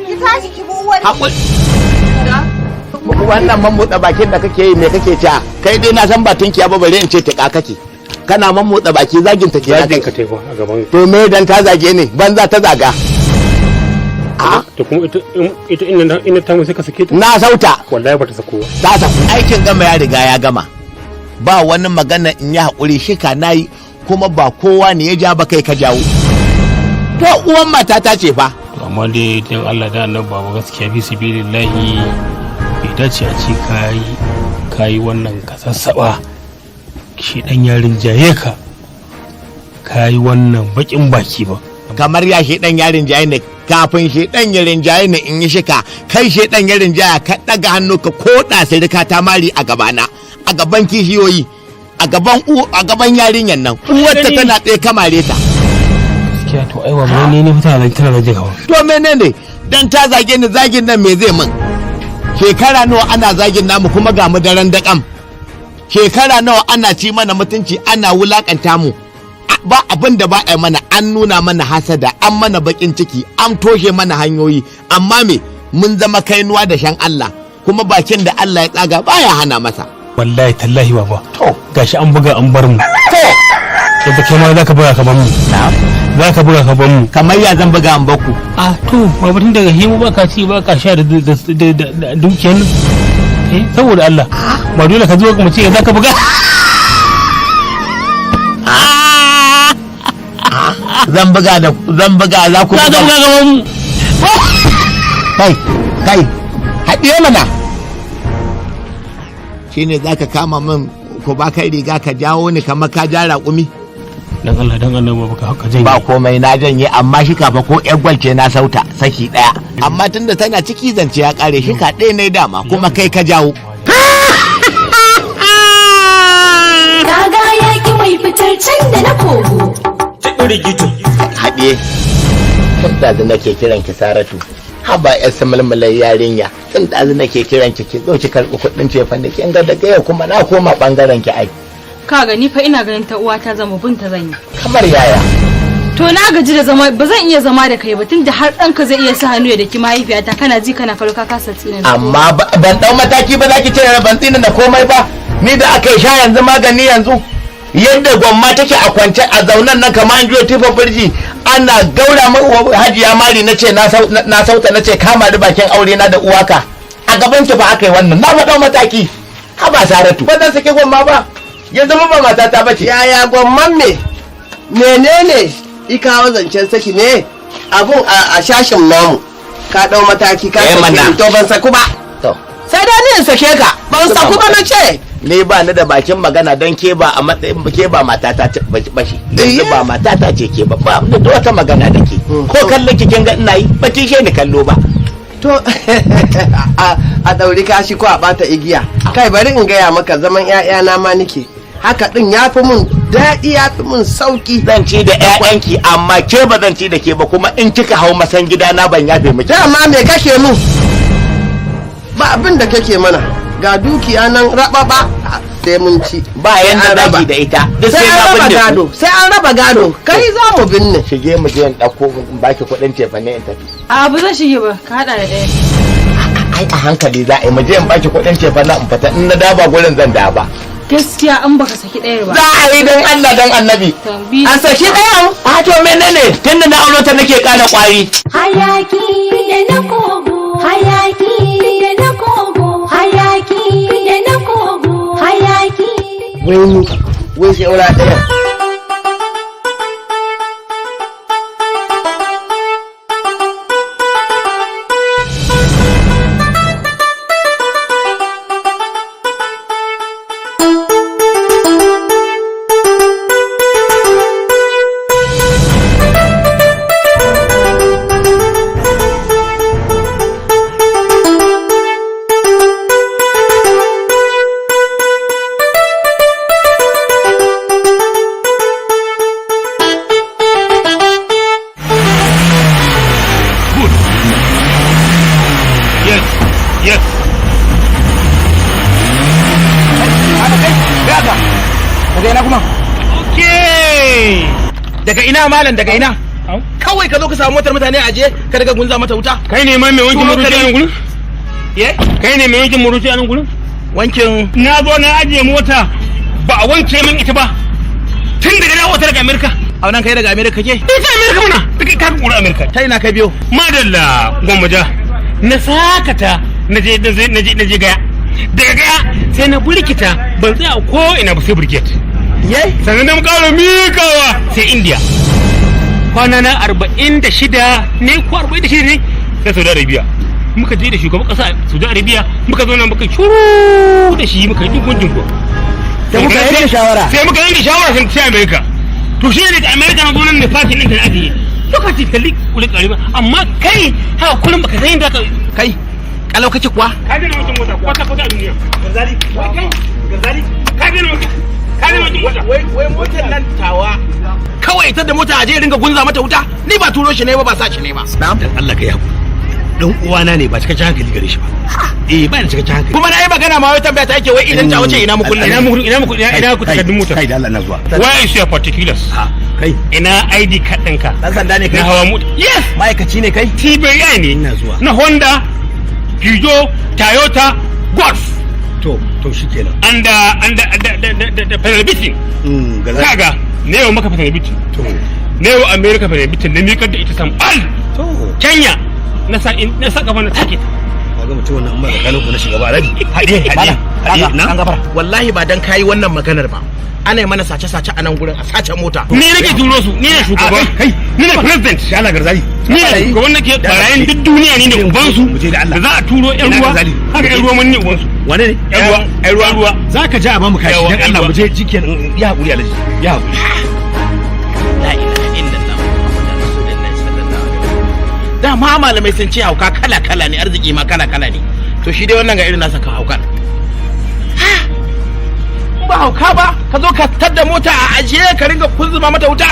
Ki tashi ki bi uwar. Hakuri. Wannan mamutsa bakin da kake yi, me kake ci? Kai dai na san ba tunkiya ba, bare in ce tiƙa kake. Kana mamutsa baki, zagin ta ke. Zagin ka taifa a gaban. To me dan ta zage ni? Banza ta zaga. To kuma ita ita ina ta mu sai ka sake ta. Na sauta. Wallahi ba ta sako ba. Ta saku. Aikin gama ya riga ya gama. Ba wani magana in yi haƙuri, shika na yi, kuma ba kowa ne ya ja ba, kai ka jawo. To uwan matata ce fa. To amma dai dan Allah da Annabi, baba, gaskiya bi sabilillahi bai dace a ce kayi wannan ka sassaba shi dan yarin jaye ka kayi wannan bakin baki ba. Kamar ya shedan ya rinjaye ne? Kafin shedan ya rinjaye ne in yi shika, kai shedan ya rinjaya, ka daga hannu ka koda sirika ta mari a gabana, a gaban kishiyoyi, a gaban yarinyan nan, uwarta tana tsaye, kamare ta. Gaskiya to ai baba, ne ne fita tana zage ka. To menene dan ta zage ni? Zagin nan me zai min? Shekara nawa ana zagin namu, kuma ga mu daren daƙam. Shekara nawa ana ci mana mutunci, ana wulakanta mu, ba abin da ba a mana. An nuna mana hasada, an mana bakin ciki, an toshe mana hanyoyi, amma me? Mun zama kainuwa da shan Allah, kuma bakin da Allah ya tsaga baya hana masa. Wallahi tallahi baba, to gashi an buga an bar mu. To yadda kai ma zaka buga ka bar mu, zaka buga ka bar mu. Kamar ya zan buga an baku? A to baba, tun daga himu ba ka ci ba ka sha da dukiyar nan, eh, saboda Allah ba dole ka zo mu ce zaka buga. Zan buga da zan buga, za ku za ka buga gaban mu. Kai, kai, haɗiye mana. Shine zaka kama min ko ba kai riga ka jawo ni kamar ka ja raƙumi. Dan Allah dan Allah baba, ka haka janye. Ba komai, na janye, amma shi kafa ko yar gwalce na sauta saki ɗaya. Amma tunda tana ciki, zance ya ƙare, shi ka ɗaya ne dama, kuma kai ka jawo. Kaga yaki mai fitar can da na kogo. Haɗe, tun ɗazu nake kiran ki, Saratu. Haba yar samulmular yarinya, tun ɗazu nake kiran ki, ki zo ki karɓi kuɗin cefan da kin ga daga yau kuma na koma ɓangaren ki ai. Ka gani fa, ina ganin ta uwata zama bin ta zan yi. Kamar yaya? To na gaji da zama, ba zan iya zama da kai ba, tunda har ɗanka zai iya sa hannu ya daki mahaifiyata, kana ji kana farka, kasa tsinin. Amma ban ɗau mataki ba, za ki ce ban tsina da komai ba. Ni da aka yi sha yanzu magani yanzu, yadda gwamma take a kwance a zaunan nan kamar an juya tufa birji, ana gaura ma hajiya mari, na ce na sauta, na ce kama da bakin aure na da uwaka a gaban ki fa aka yi wannan. Na faɗau mataki. Haba Saratu, ba zan sake gwamma ba. Yanzu ba matata bace. Yaya gwamman me? Menene ikawo zancen saki ne? Abun a shashin namu. Ka ɗau mataki ka Eh, sake mana. ni, to ban saku ba. To. Sai dai ni in sake ka. Ban saku ba na ce. Ni ba ni da bakin magana don ke ba a matsayin ke ba matata ce ba shi. Yanzu ba matata ce ke ba, ba ni da wata magana da ke. Ko kallon ki kin ga ina yi, ba ki ni kallo ba. To a ɗauri kashi ko a ɓata igiya. Kai, bari in gaya maka, zaman 'ya'yana ma nike. Haka ɗin ya fi mun daɗi, ya fi mun sauƙi. Zan ci da ƴaƴanki, amma ke ba zan ci da ke ba, kuma in kika hau masan gida na ban yafe miki. Dama me kake mun? Ba abin da kake mana. Ga dukiya nan raɓaɓa sai mun ci. Ba yanda Sai an raba. zaki da ita. Duk Sai sai an na raba binne ku. gado. Sai an raba gado. Kai za mu binne. Shige mu je in ɗauko in baki kuɗin cefane in tafi. A ba zan shige ba, ka hada da ɗaya. Ai a hankali za a yi, mu je in baki kuɗin cefane in fita, in na daba gurin zan da ba. Gaskiya an baka saki ɗayar ba. Za a yi don Allah don Annabi. Tambi. A saki ɗayan. A to menene, tunda na auro ta nake ƙara ƙwari. Hayaki da na kogo, hayaki da na kogo, hayaki da na kogo, hayaki. Wai ni, wai sai wura ɗayan. Good. Yes, yes. Daga ina kuma? Okay. Daga ina malam, daga ina? Kawai ka zo ka samu motar mutane a je ka daga gunza mata wuta. Kai ne ma mai wankin Turo muruci a kare. nan gurin? Ye? Kai ne mai wankin muruci a nan gurin? Wankin Na zo na ajiye mota ba a wanke min ita ba. Tun daga na wata daga Amerika. A nan kai daga America ke? Ita Amerika mana. Daga ka kura Amerika. Ta ina ka biyo? Madalla gwammaja. Na sakata na je na je na je na je gaya. Daga gaya sai na burkita, ban tsaya ko ina ba sai brigade. Ye? Sannan na ƙara mikawa sai India. Kwana na 46 ne ko 46 ne sai Saudi Arabia. Muka je da shugaban ƙasa Saudi Arabia, muka zo nan muka shuru da shi, muka yi dukkan jinko. Sai muka yanke shawara. Sai muka yanke shawara sai America. To shi ne daga America na zo nan ne fatin ɗin ta na ajiye. Lokaci kalli kuli ƙari ba, amma kai haka kullum baka san yadda ka Kai, kalau kake kuwa? Ka daina wancan mota kwata kwata a duniya. Garzali, wai kai, Garzali. Ka daina wancan, ka daina wancan mota. Wai wai motar nan tawa. Kawai ita da mota a je ringa gunza mata wuta? Ni ba turo shi ne ba, ba sa shi ne ba. Na'am. Dan Allah ka yi hakuri. Dan uwana ne, ba cikakken hankali gare shi ba. Eh, ba da cikakken hankali. Kuma na yi magana ma wai tambaya ta yake, wai idan ta wuce ina mu kullum. Ina mu ina mu ina ku takardun mota. Kai, da Allah na zuwa. Where is your particulars? Ha, kai. Ina ID card ɗinka? Dan sanda ne kai? Na hawa mota. Yes! Ma'aikaci ne kai? TBI ne. Ina zuwa. Na Honda, Peugeot, Toyota, Golf. To shikenan. And the panel beating. Garzali. Kaga, ne yau maka panel beating. To. Ne yau America panel beating, na miƙar da ita sam al. To. Kenya na sa na sa kafa na take ta. Kaga mutum wannan amma tsakanin ku na shiga ba rabi. Haɗe, haɗe. Malam, Haɗe, kaga, na? an gafara. Wallahi ba dan kayi wannan maganar ba. Ana yi mana sace-sace a nan gurin, a sace mota. Ni nake turo su, ni ne shugaba. Kai, Ni ne president. Da Allah Garzali. Ni ne shugaban nake barayin duk duniya, ni ne uban su. Mu je da Allah. Da za a turo yan Ina ruwa. Garzali. Haka yan ruwa mun ne uban su. Wane ne? Yan ruwa, yan ruwa, ruwa. Za ka ja a bamu kashi Yawa, dan Allah yawa. mu je jikin ya hakuri Alhaji. Ya hakuri. La ilaha illallah Muhammadur Rasulullahi sallallahu alaihi wasallam. Dama malamai sun ce hauka kala kala ne, arziki ma kala kala ne. To shi dai wannan ga irin nasa ka haukan. Ha! In ba hauka ba, ka zo ka tadda mota a ajiye ka ringa kunzuma mata wuta.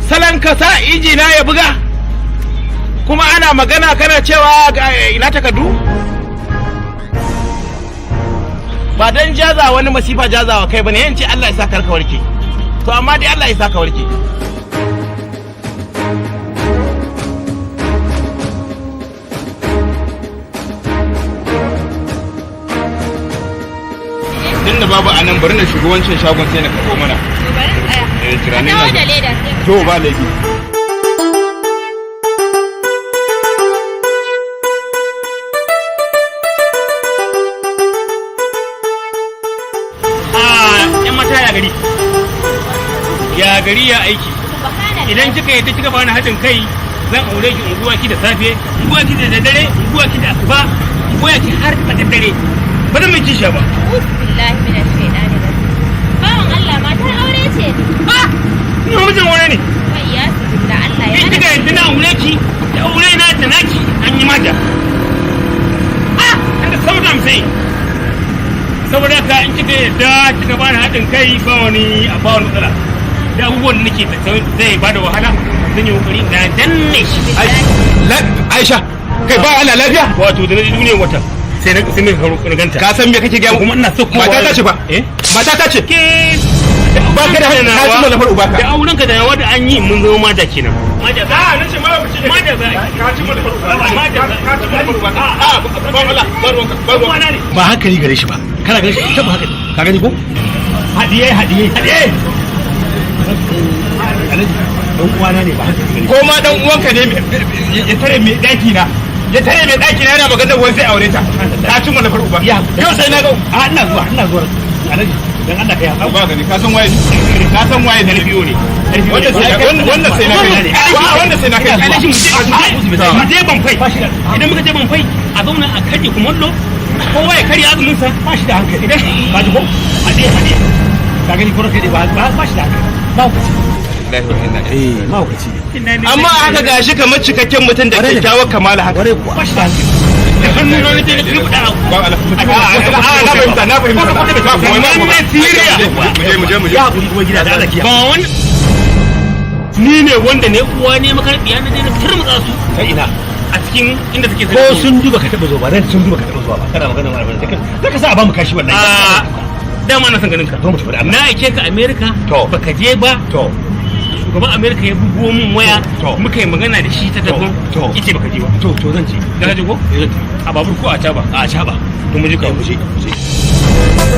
Salon ka sa inji na ya buga. Kuma ana magana kana cewa ina takardu? Ba dan jaza wani masifa jazawa kai bane, yance Allah ya sa ka warke. To amma dai Allah ya sa ka warke. Tun da babu anan, bari na shigo wancan shagon sai na karɓo mana. To bari in tsaya. Eh, tunanin Dawo na da leda sai ka To ba laifi. Ah, gari? Ya gari, ya aiki? Idan kika yadda kika bani haɗin kai, zan aure ki, unguwa ki da safe, unguwa ki da dare, unguwa ki da asuba, unguwa ki har da dare. Ba zan mai kishiya ba. Billahi minash shaitani rajim. Bawan Allah, matar aure ce ni. Ni mijin aure ne. Wai ya da Allah ya In kika yadda na aure ki, da aure na da naki an yi mata. Ah, and that's what I'm saying. Saboda haka in kika yadda kika bani haɗin kai, ba wani ba wani matsala. Da abubuwan da nake zai bada wahala, zan yi kokari na danne shi. Aisha, kai ba Allah lafiya? Wato da na ji duniyar wata sai na karo na ganta. Ka san me kake gaya? Kuma ina so kowa. Mata ta ce fa. Eh? Mata ta ce. Ke ba ka da ka ci malafar uba ka. Da auren ka da yawa da an yi, mun zama mada kenan. Mada za a nace ma ba ce. Mada za. Ka ci malafar uba. Mada za. Ka ci malafar uba. A ba Allah, ba ruwanka, ba ruwanka. Ba hankali gare shi ba, kana ganin shi taba hankali, ka gani ko? Hadiye, hadiye, hadiye. Alhaji, dan uwana ne, ba hankali gare. Ko ma dan uwanka ne, ya tare mai daki na. Ya tare mai daki na yana maganar wani zai aure ta. Ka ci malafar uba. Yau sai na ga A, ina zuwa, ina zuwa Alhaji, dan Allah kai ba gani, ka san waye ni? Ka san waye ni? Biyo ne. Wannan sai na wannan sai na kai. Wannan sai na kai. Alhaji, mu je ban fai. Idan muka je ban fai, a zauna a karye kumallo, kowa ya karya azumin sa. Ba shi da hankali. Ba ji ko? Hadiye, hadiye. Ka gani ko kai ba ba shi da hankali. Ba ku ci. Eh, ma ku ci. Amma haka gashi kamar cikakken mutum da kyakkyawar kamala haka. Ba shi da hankali. Da hannu na nake kirbuɗa. Ba Allah. A, na fahimta, na fahimta. Ba komai, ba komai. Siriya. Mu je, mu je, mu je. Ya hakuri uwar gida da Allah kiya. Ba wani ni ne wanda ne uwa ne makarbiya na je na turmutsa su Ta ina? A cikin inda take. Ko sun duba ka taba zuwa ba, dan sun duba ka taba zuwa ba. Kana magana ma abin da ka sa a ba mu kashi wallahi. A, dama na san ganin ka. Zo mu tafi da Allah. Na aike ka America. To. Baka je ba. To. Shugaban America ya bugo min waya. To. Muka yi magana da shi ta telefon. To. Yace baka je ba. To, zan je. Da ka je ko? Eh, zan je. A babur ko a taba? A caba. To, mu je ka. Mu je, mu je.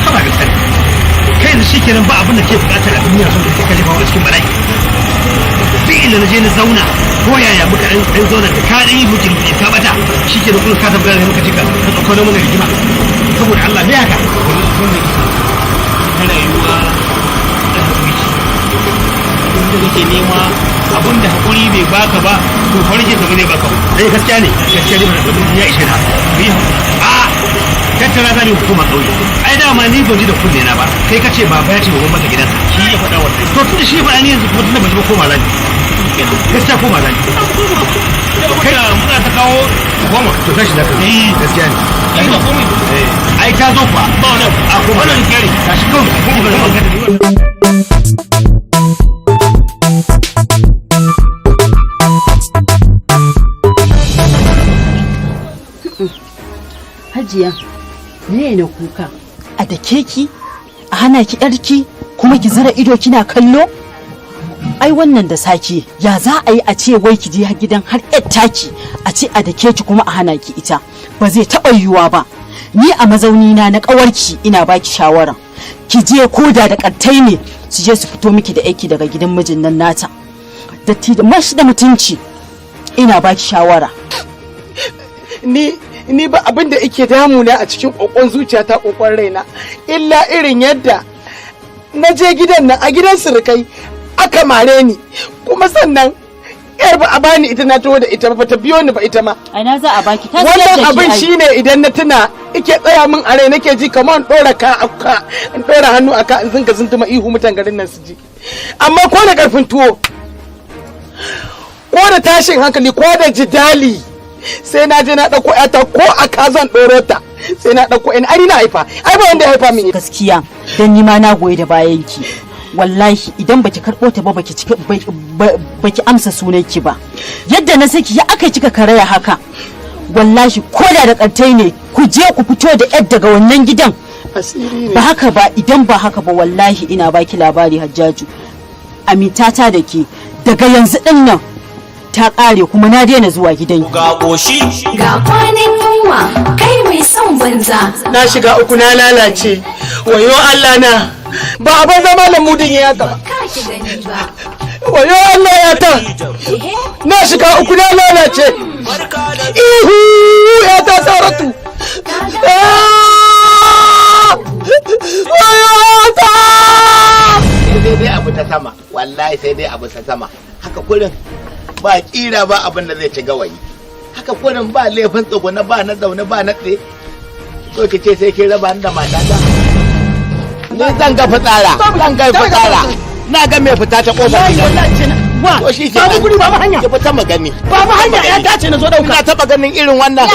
Haba da sani. Kai yanzu shikenan, ba abin da ke bukatar a duniya sun da kaje bawa cikin bala'i. Duk inda na je na zauna, ko yaya muka dan zauna da ka dan yi mutum ka bata, shikenan kuma ka tabbata muka cika ka tsokano mana rigima. Saboda Allah, me haka? Ta rayuwa da hakuri ce. Abin da kake nema, abin da hakuri bai baka ba, to farke ka ba zai baka ba. Eh, gaskiya ne, gaskiya ne, ba ya ishe na. Yi hakuri. A tattara za ni hukuma ƙauye. Ai dama ni ban ji da kunne na ba. Kai kace baba ya ce ba maka gidansa. Shi ya faɗa wannan. To, tunda shi ya faɗa, ni yanzu kuma tunda ban ji ba, koma zani. Gaskiya koma zani. Kai muna ta kawo goma. To, tashi za ka yi. Gaskiya ne. Ai ba komai. Ai ka zo kuwa. Ba wani abu. A koma. Wannan kyari. Tashi kawai. Koma. Hajiya, me ne kuka? A dake ki, a hana ki yarki, kuma ki zara ido kina kallo? Ai wannan da sake, ya za a yi a ce wai ki je har gidan har yar taki, a ce a dake ki kuma a hana ki ita? Ba zai taɓa yiwuwa ba. Ni a mazaunina na ƙawarki ina baki shawara. Ki je koda da kattai ne, su je su fito miki da aiki daga gidan mijin nan nata. Datti da mashi da mutunci, ina baki shawara. Ni ba abin da yake damuna a cikin kokon zuciyata, kokon raina, illa irin yadda na je gidan nan, a gidan surukai aka mare ni. Kuma sannan yar ba a bani ita na taho da ita ba, ta biyo ni ba ita ma. A ina za a baki ta? Siyar Wannan da ke abin ai. shine idan na tuna ike tsaya min a rai, nake ji kamar in dora ka ka in dora hannu aka in zinga zunduma ihu mutan garin nan su ji. Amma ko da karfin tuwo, ko da tashin hankali, ko da jidali, sai na je na dauko yata. Ko a ka zan doro ta, sai na dauko in ai na haifa, ai ba wanda ya haifa min. Gaskiya dan ni ma na goyi da bayanki. Wallahi idan baki karɓo ta ba, baki cika baki amsa sunanki ba. Yadda na saki ya aka kika karaya haka, wallahi ko da da kantai ne, ku je ku fito da yar daga wannan gidan. Asiri ne. Ba haka ba, idan ba haka ba, wallahi ina baki labari, Hajjaju, amintata da ke daga yanzu din nan ta kare, kuma na daina zuwa gidan. Ga ƙoshi. Ga kwanan yunwa, kai mai son banza. Na shiga uku, na lalace, wayo Allah na! Ba a banza malam mudin ya haka ba. Ka ki gani ba. Wayo Allah ya ta, na shiga uku, na lalace! Ihu ya ta, Saratu! Ah! Wayo ta! Sai dai abu ta sama, wallahi sai dai abu ta sama. Haka kurin ba kira ba abin da zai ci gawayi, haka kurin ba laifin tsuguna, ba na zaune, ba na tsaye. So ki ce sai kin raba ni da matata? Ni zan ga fitsara, zan ga fitsara, na ga mai fita ta kofar gidan. Wa To shi ke babu guri, babu hanya. Ki fita magani. Babu hanya, ya dace na zo dauka. Ina taba ganin irin wannan.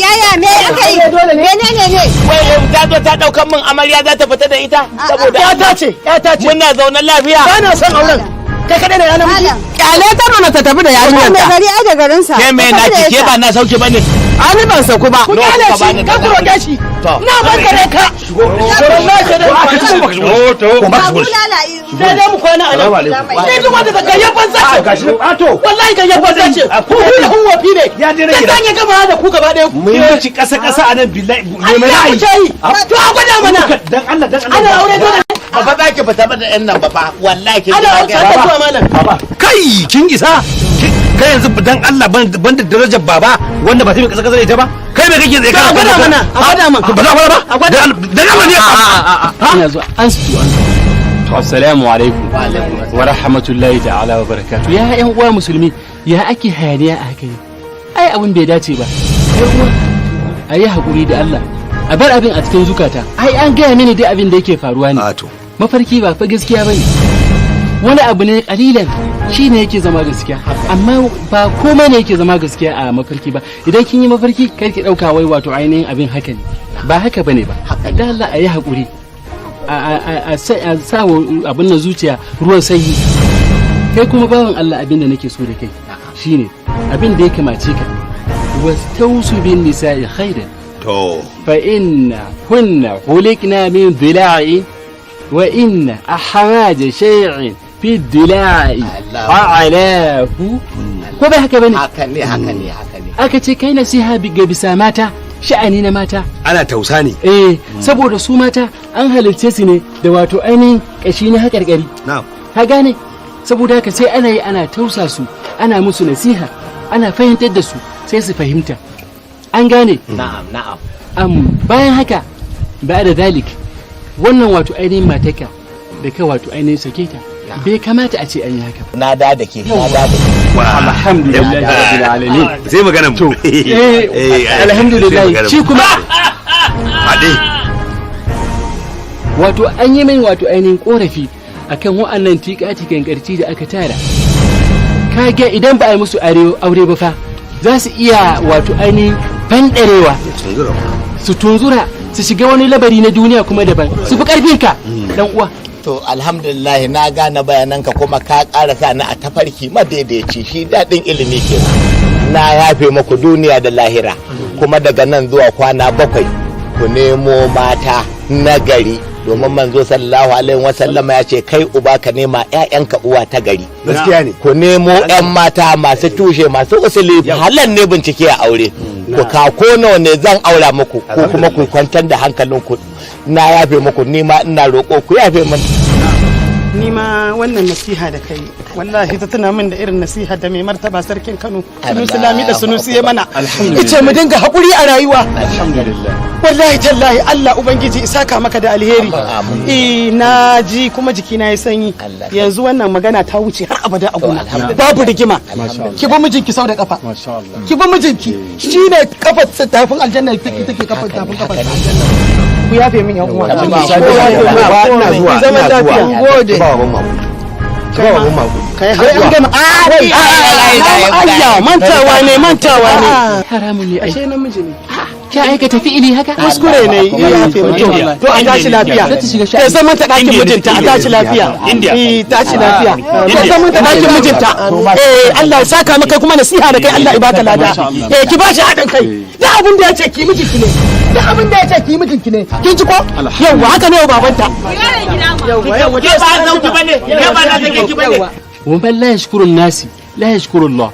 Yaya, me aka yi? Menene ne? Wai ta zo ta daukan min amarya, za ta fita da ita saboda Ya ta ce, ya ta ce. Muna zaune lafiya. Ba na son auren. Kai kadai da yana miji. Kyale ta mana, ta tafi da yarinyar Mai ta. gari ai da garinsa. Ke me Ka na tafi da ki ke ita. ba na sauke bane. Ani ban sauku ba. Ku kyale Ka shi, bani ka ku roƙe shi. To. Na bankare ka. Wallahi sai dai To. Ba bulala. Sai dai mu kwana a nan. Sai duk wanda da gayyar banza ce. Gashi ato. Wallahi gayyar banza ce. Ku hu wafi ne. Ya je rage. Sai zan yi gama da ku gaba ɗaya. Mu yi mishi kasa kasa a nan, billahi me mai Allah ku ra'ayi. ce yi. To a gwada mana. Dan Allah, dan Allah. Ana aure dole. Ba fa za ki fita ba da yan nan ba fa, wallahi ki. Ana aure ta zuwa malam. Kai, kin isa kai yanzu dan Allah, ban da darajar baba wanda ba sai mai kasa kasa da ita ba. Kai me kake tsaye To a gwada mana, a gwada mana. Ba za a gwada ba dan Allah ne. Ina zuwa an su an to. Assalamu alaikum wa rahmatullahi ta'ala wa barakatuh. Ya yan uwa musulmi, ya ake hayaniya a haka ne? Ai abin bai dace ba. Yan uwa, a yi hakuri da Allah, a bar abin a cikin zukata. Ai an gaya mini dai abin da yake faruwa ne. To mafarki ba fa gaskiya bane, wani abu ne kalilan shi ne yake zama gaskiya, amma ba komai ne yake zama gaskiya a mafarki ba. Idan kin yi mafarki, kar ki dauka wai wato ainihin abin haka ne. Ba haka bane ba. Da Allah a yi hakuri, a sa wa abin nan zuciya ruwan sanyi. Kai kuma bawan Allah, abin da nake so da kai shine abin da ya kamace ka, wastausu bin nisa'i khairan. To. فإن هن خلقنا من ضلاع، وإن أحواج شيء في الضلاع أعلاه. Ko bai haka bane? Haka ne, haka ne, haka ne. Aka ce kai nasiha ga bisa mata, sha'ani na mata. Ana tausa ne. Eh, saboda su mata an halicce su ne da wato ainihin kashi na haƙarƙari. Na'am. Ka gane? Saboda haka sai ana yi ana tausa su, ana musu nasiha, ana fahimtar da su, sai su fahimta. An gane? Na'am, na'am. Bayan haka ba da dalik, wannan wato ainihin mataka da ka wato ainihin sake ta, bai kamata a ce an yi haka ba. Na da da ke, na da da ke. Alhamdulillah rabbil alamin. Sai magana mu. Eh, alhamdulillah. Shi kuma Haɗe. Wato an yi min wato ainihin korafi akan wa'annan tika-tikan karci da aka tara. Kage idan ba a yi musu aure ba fa, za su iya wato ainihin fanɗarewa, su tunzura, su shiga wani labari na duniya kuma daban, su fi karfinka, dan uwa. To alhamdulillah, na gane bayananka, kuma ka ƙara sa ni a tafarki madaidaici. Shi daɗin ilimi kenan. Na yafe muku duniya da lahira. Kuma daga nan zuwa kwana 7 ku nemo mata na gari. Domin manzo sallallahu alaihi wasallama ya ce, kai uba ka nema ƴaƴanka uwa ta gari. Gaskiya ne. Ku nemo ƴan mata masu tushe, masu usuli. Halan ne bincike a aure. Ku ka ko nawa ne zan aura muku, ko kuma ku kwantar da hankalinku, na yafe muku. Ni ma ina roƙo ku yafe min. Ni ma wannan nasiha da kai, wallahi ta tuna min da irin nasiha da mai martaba sarkin Kano Sunusi Lami da Sunusi ya mana, ice mu dinga haƙuri a rayuwa. Alhamdulillah. Wallahi tallahi, Allah ubangiji isaka maka da alheri. Eh, na ji kuma jikina ya sanyi. Yanzu wannan magana ta wuce har abada a gona, babu rigima. Ki bi mijinki sau da kafa, ki bi mijinki, shine kafar tafin aljanna, take kafar tafin kafar aljanna. Ku yafe min, yan uwa. Ina zuwa. Zaman Ina lafiya. zuwa. Gode. Ba baban mako, ba baban mako. Kai an gama. Ayya, mantawa ne, mantawa ne. Haramun ne ai. Ashe namiji ne. Ka aikata fi'ili haka? Kuskure ne, ya yafe mutum. To, a tashi lafiya. Ta zaman ta ɗakin mijinta, a tashi lafiya. Eh, tashi lafiya. Ta zaman ta ɗakin mijinta. Eh, Allah ya saka maka kuma nasiha da kai, Allah ya baka lada. Eh, ki bashi haɗin kai. Da abin da ya ce ki, mijinki ne. Da abin da ya ce ki, mijinki ne. Kin ji ko? Yawwa, haka ne wa babanta. Yawwa, yawwa. Ke ba zauki bane, ke ba na sake ki bane. Wa man la yashkuru nasi la yashkuru Allah.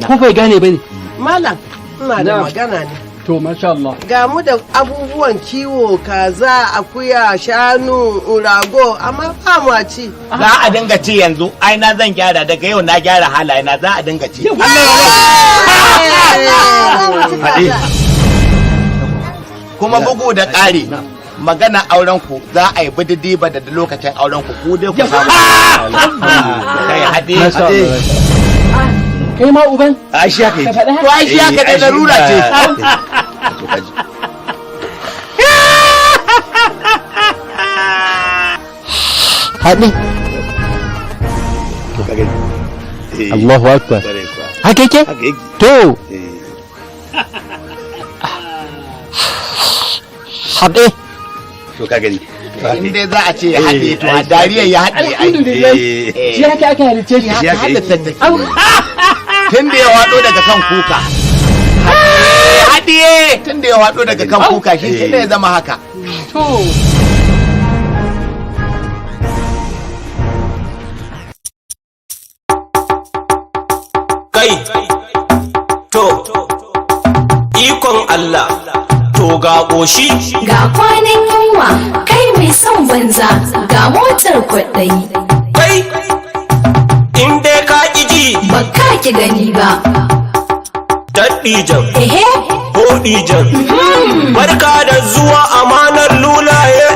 Ko bai gane bane? Malam, ina da Na'am. magana ne. To, masha Allah. Ga mu da abubuwan kiwo, kaza, akuya, shanu, rago, amma ba mu a ci. Za a dinga ci yanzu. Ai na zan gyara, daga yau na gyara halaye na, za a dinga ci. Kuma bugu da ƙari, magana auren ku za a yi bididi ba da lokacin auren ku, ku dai ku samu kai hade. Kai ma uban? Ai shi haka Ka faɗi haka? To ai shi haka ne, larura ce. Haɗe. Allahu akbar. Haka yake? To. Haɗe. To, ka gani. In dai za a ce ya haɗe, to a dariyar ya haɗe ai. Alhamdulillah. Shi haka aka halicce shi. Shi haka halitta take. Tun da ya waɗo daga kan kuka, haɗiye, tun da ya waɗo daga kan kuka, shi ke ya zama haka. To. Kai, to, ikon Allah, to ga ƙoshi. Ga kwanan yunwa, kai mai son banza, ga motar kwaɗayi. Kai, in dai ka ƙi ji, Ba ka ki gani ba. Daɗijan, Ehe, hoɗijan, barka da zuwa amanar lulaye.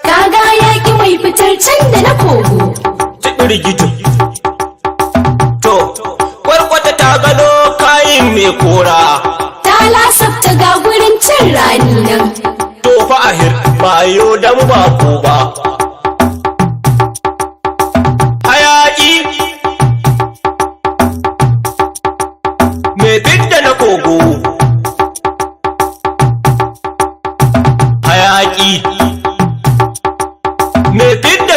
Kaga yaƙi mai fitar can da na kogo. Rigito. To, kwarkwata ta gano kayin mai kora. Ta lasafta ga gurin cin rani nan. To fa ahir, ba yo dan ba ko ba. Hayaki mai fidda na kogo. Hayaki mai fidda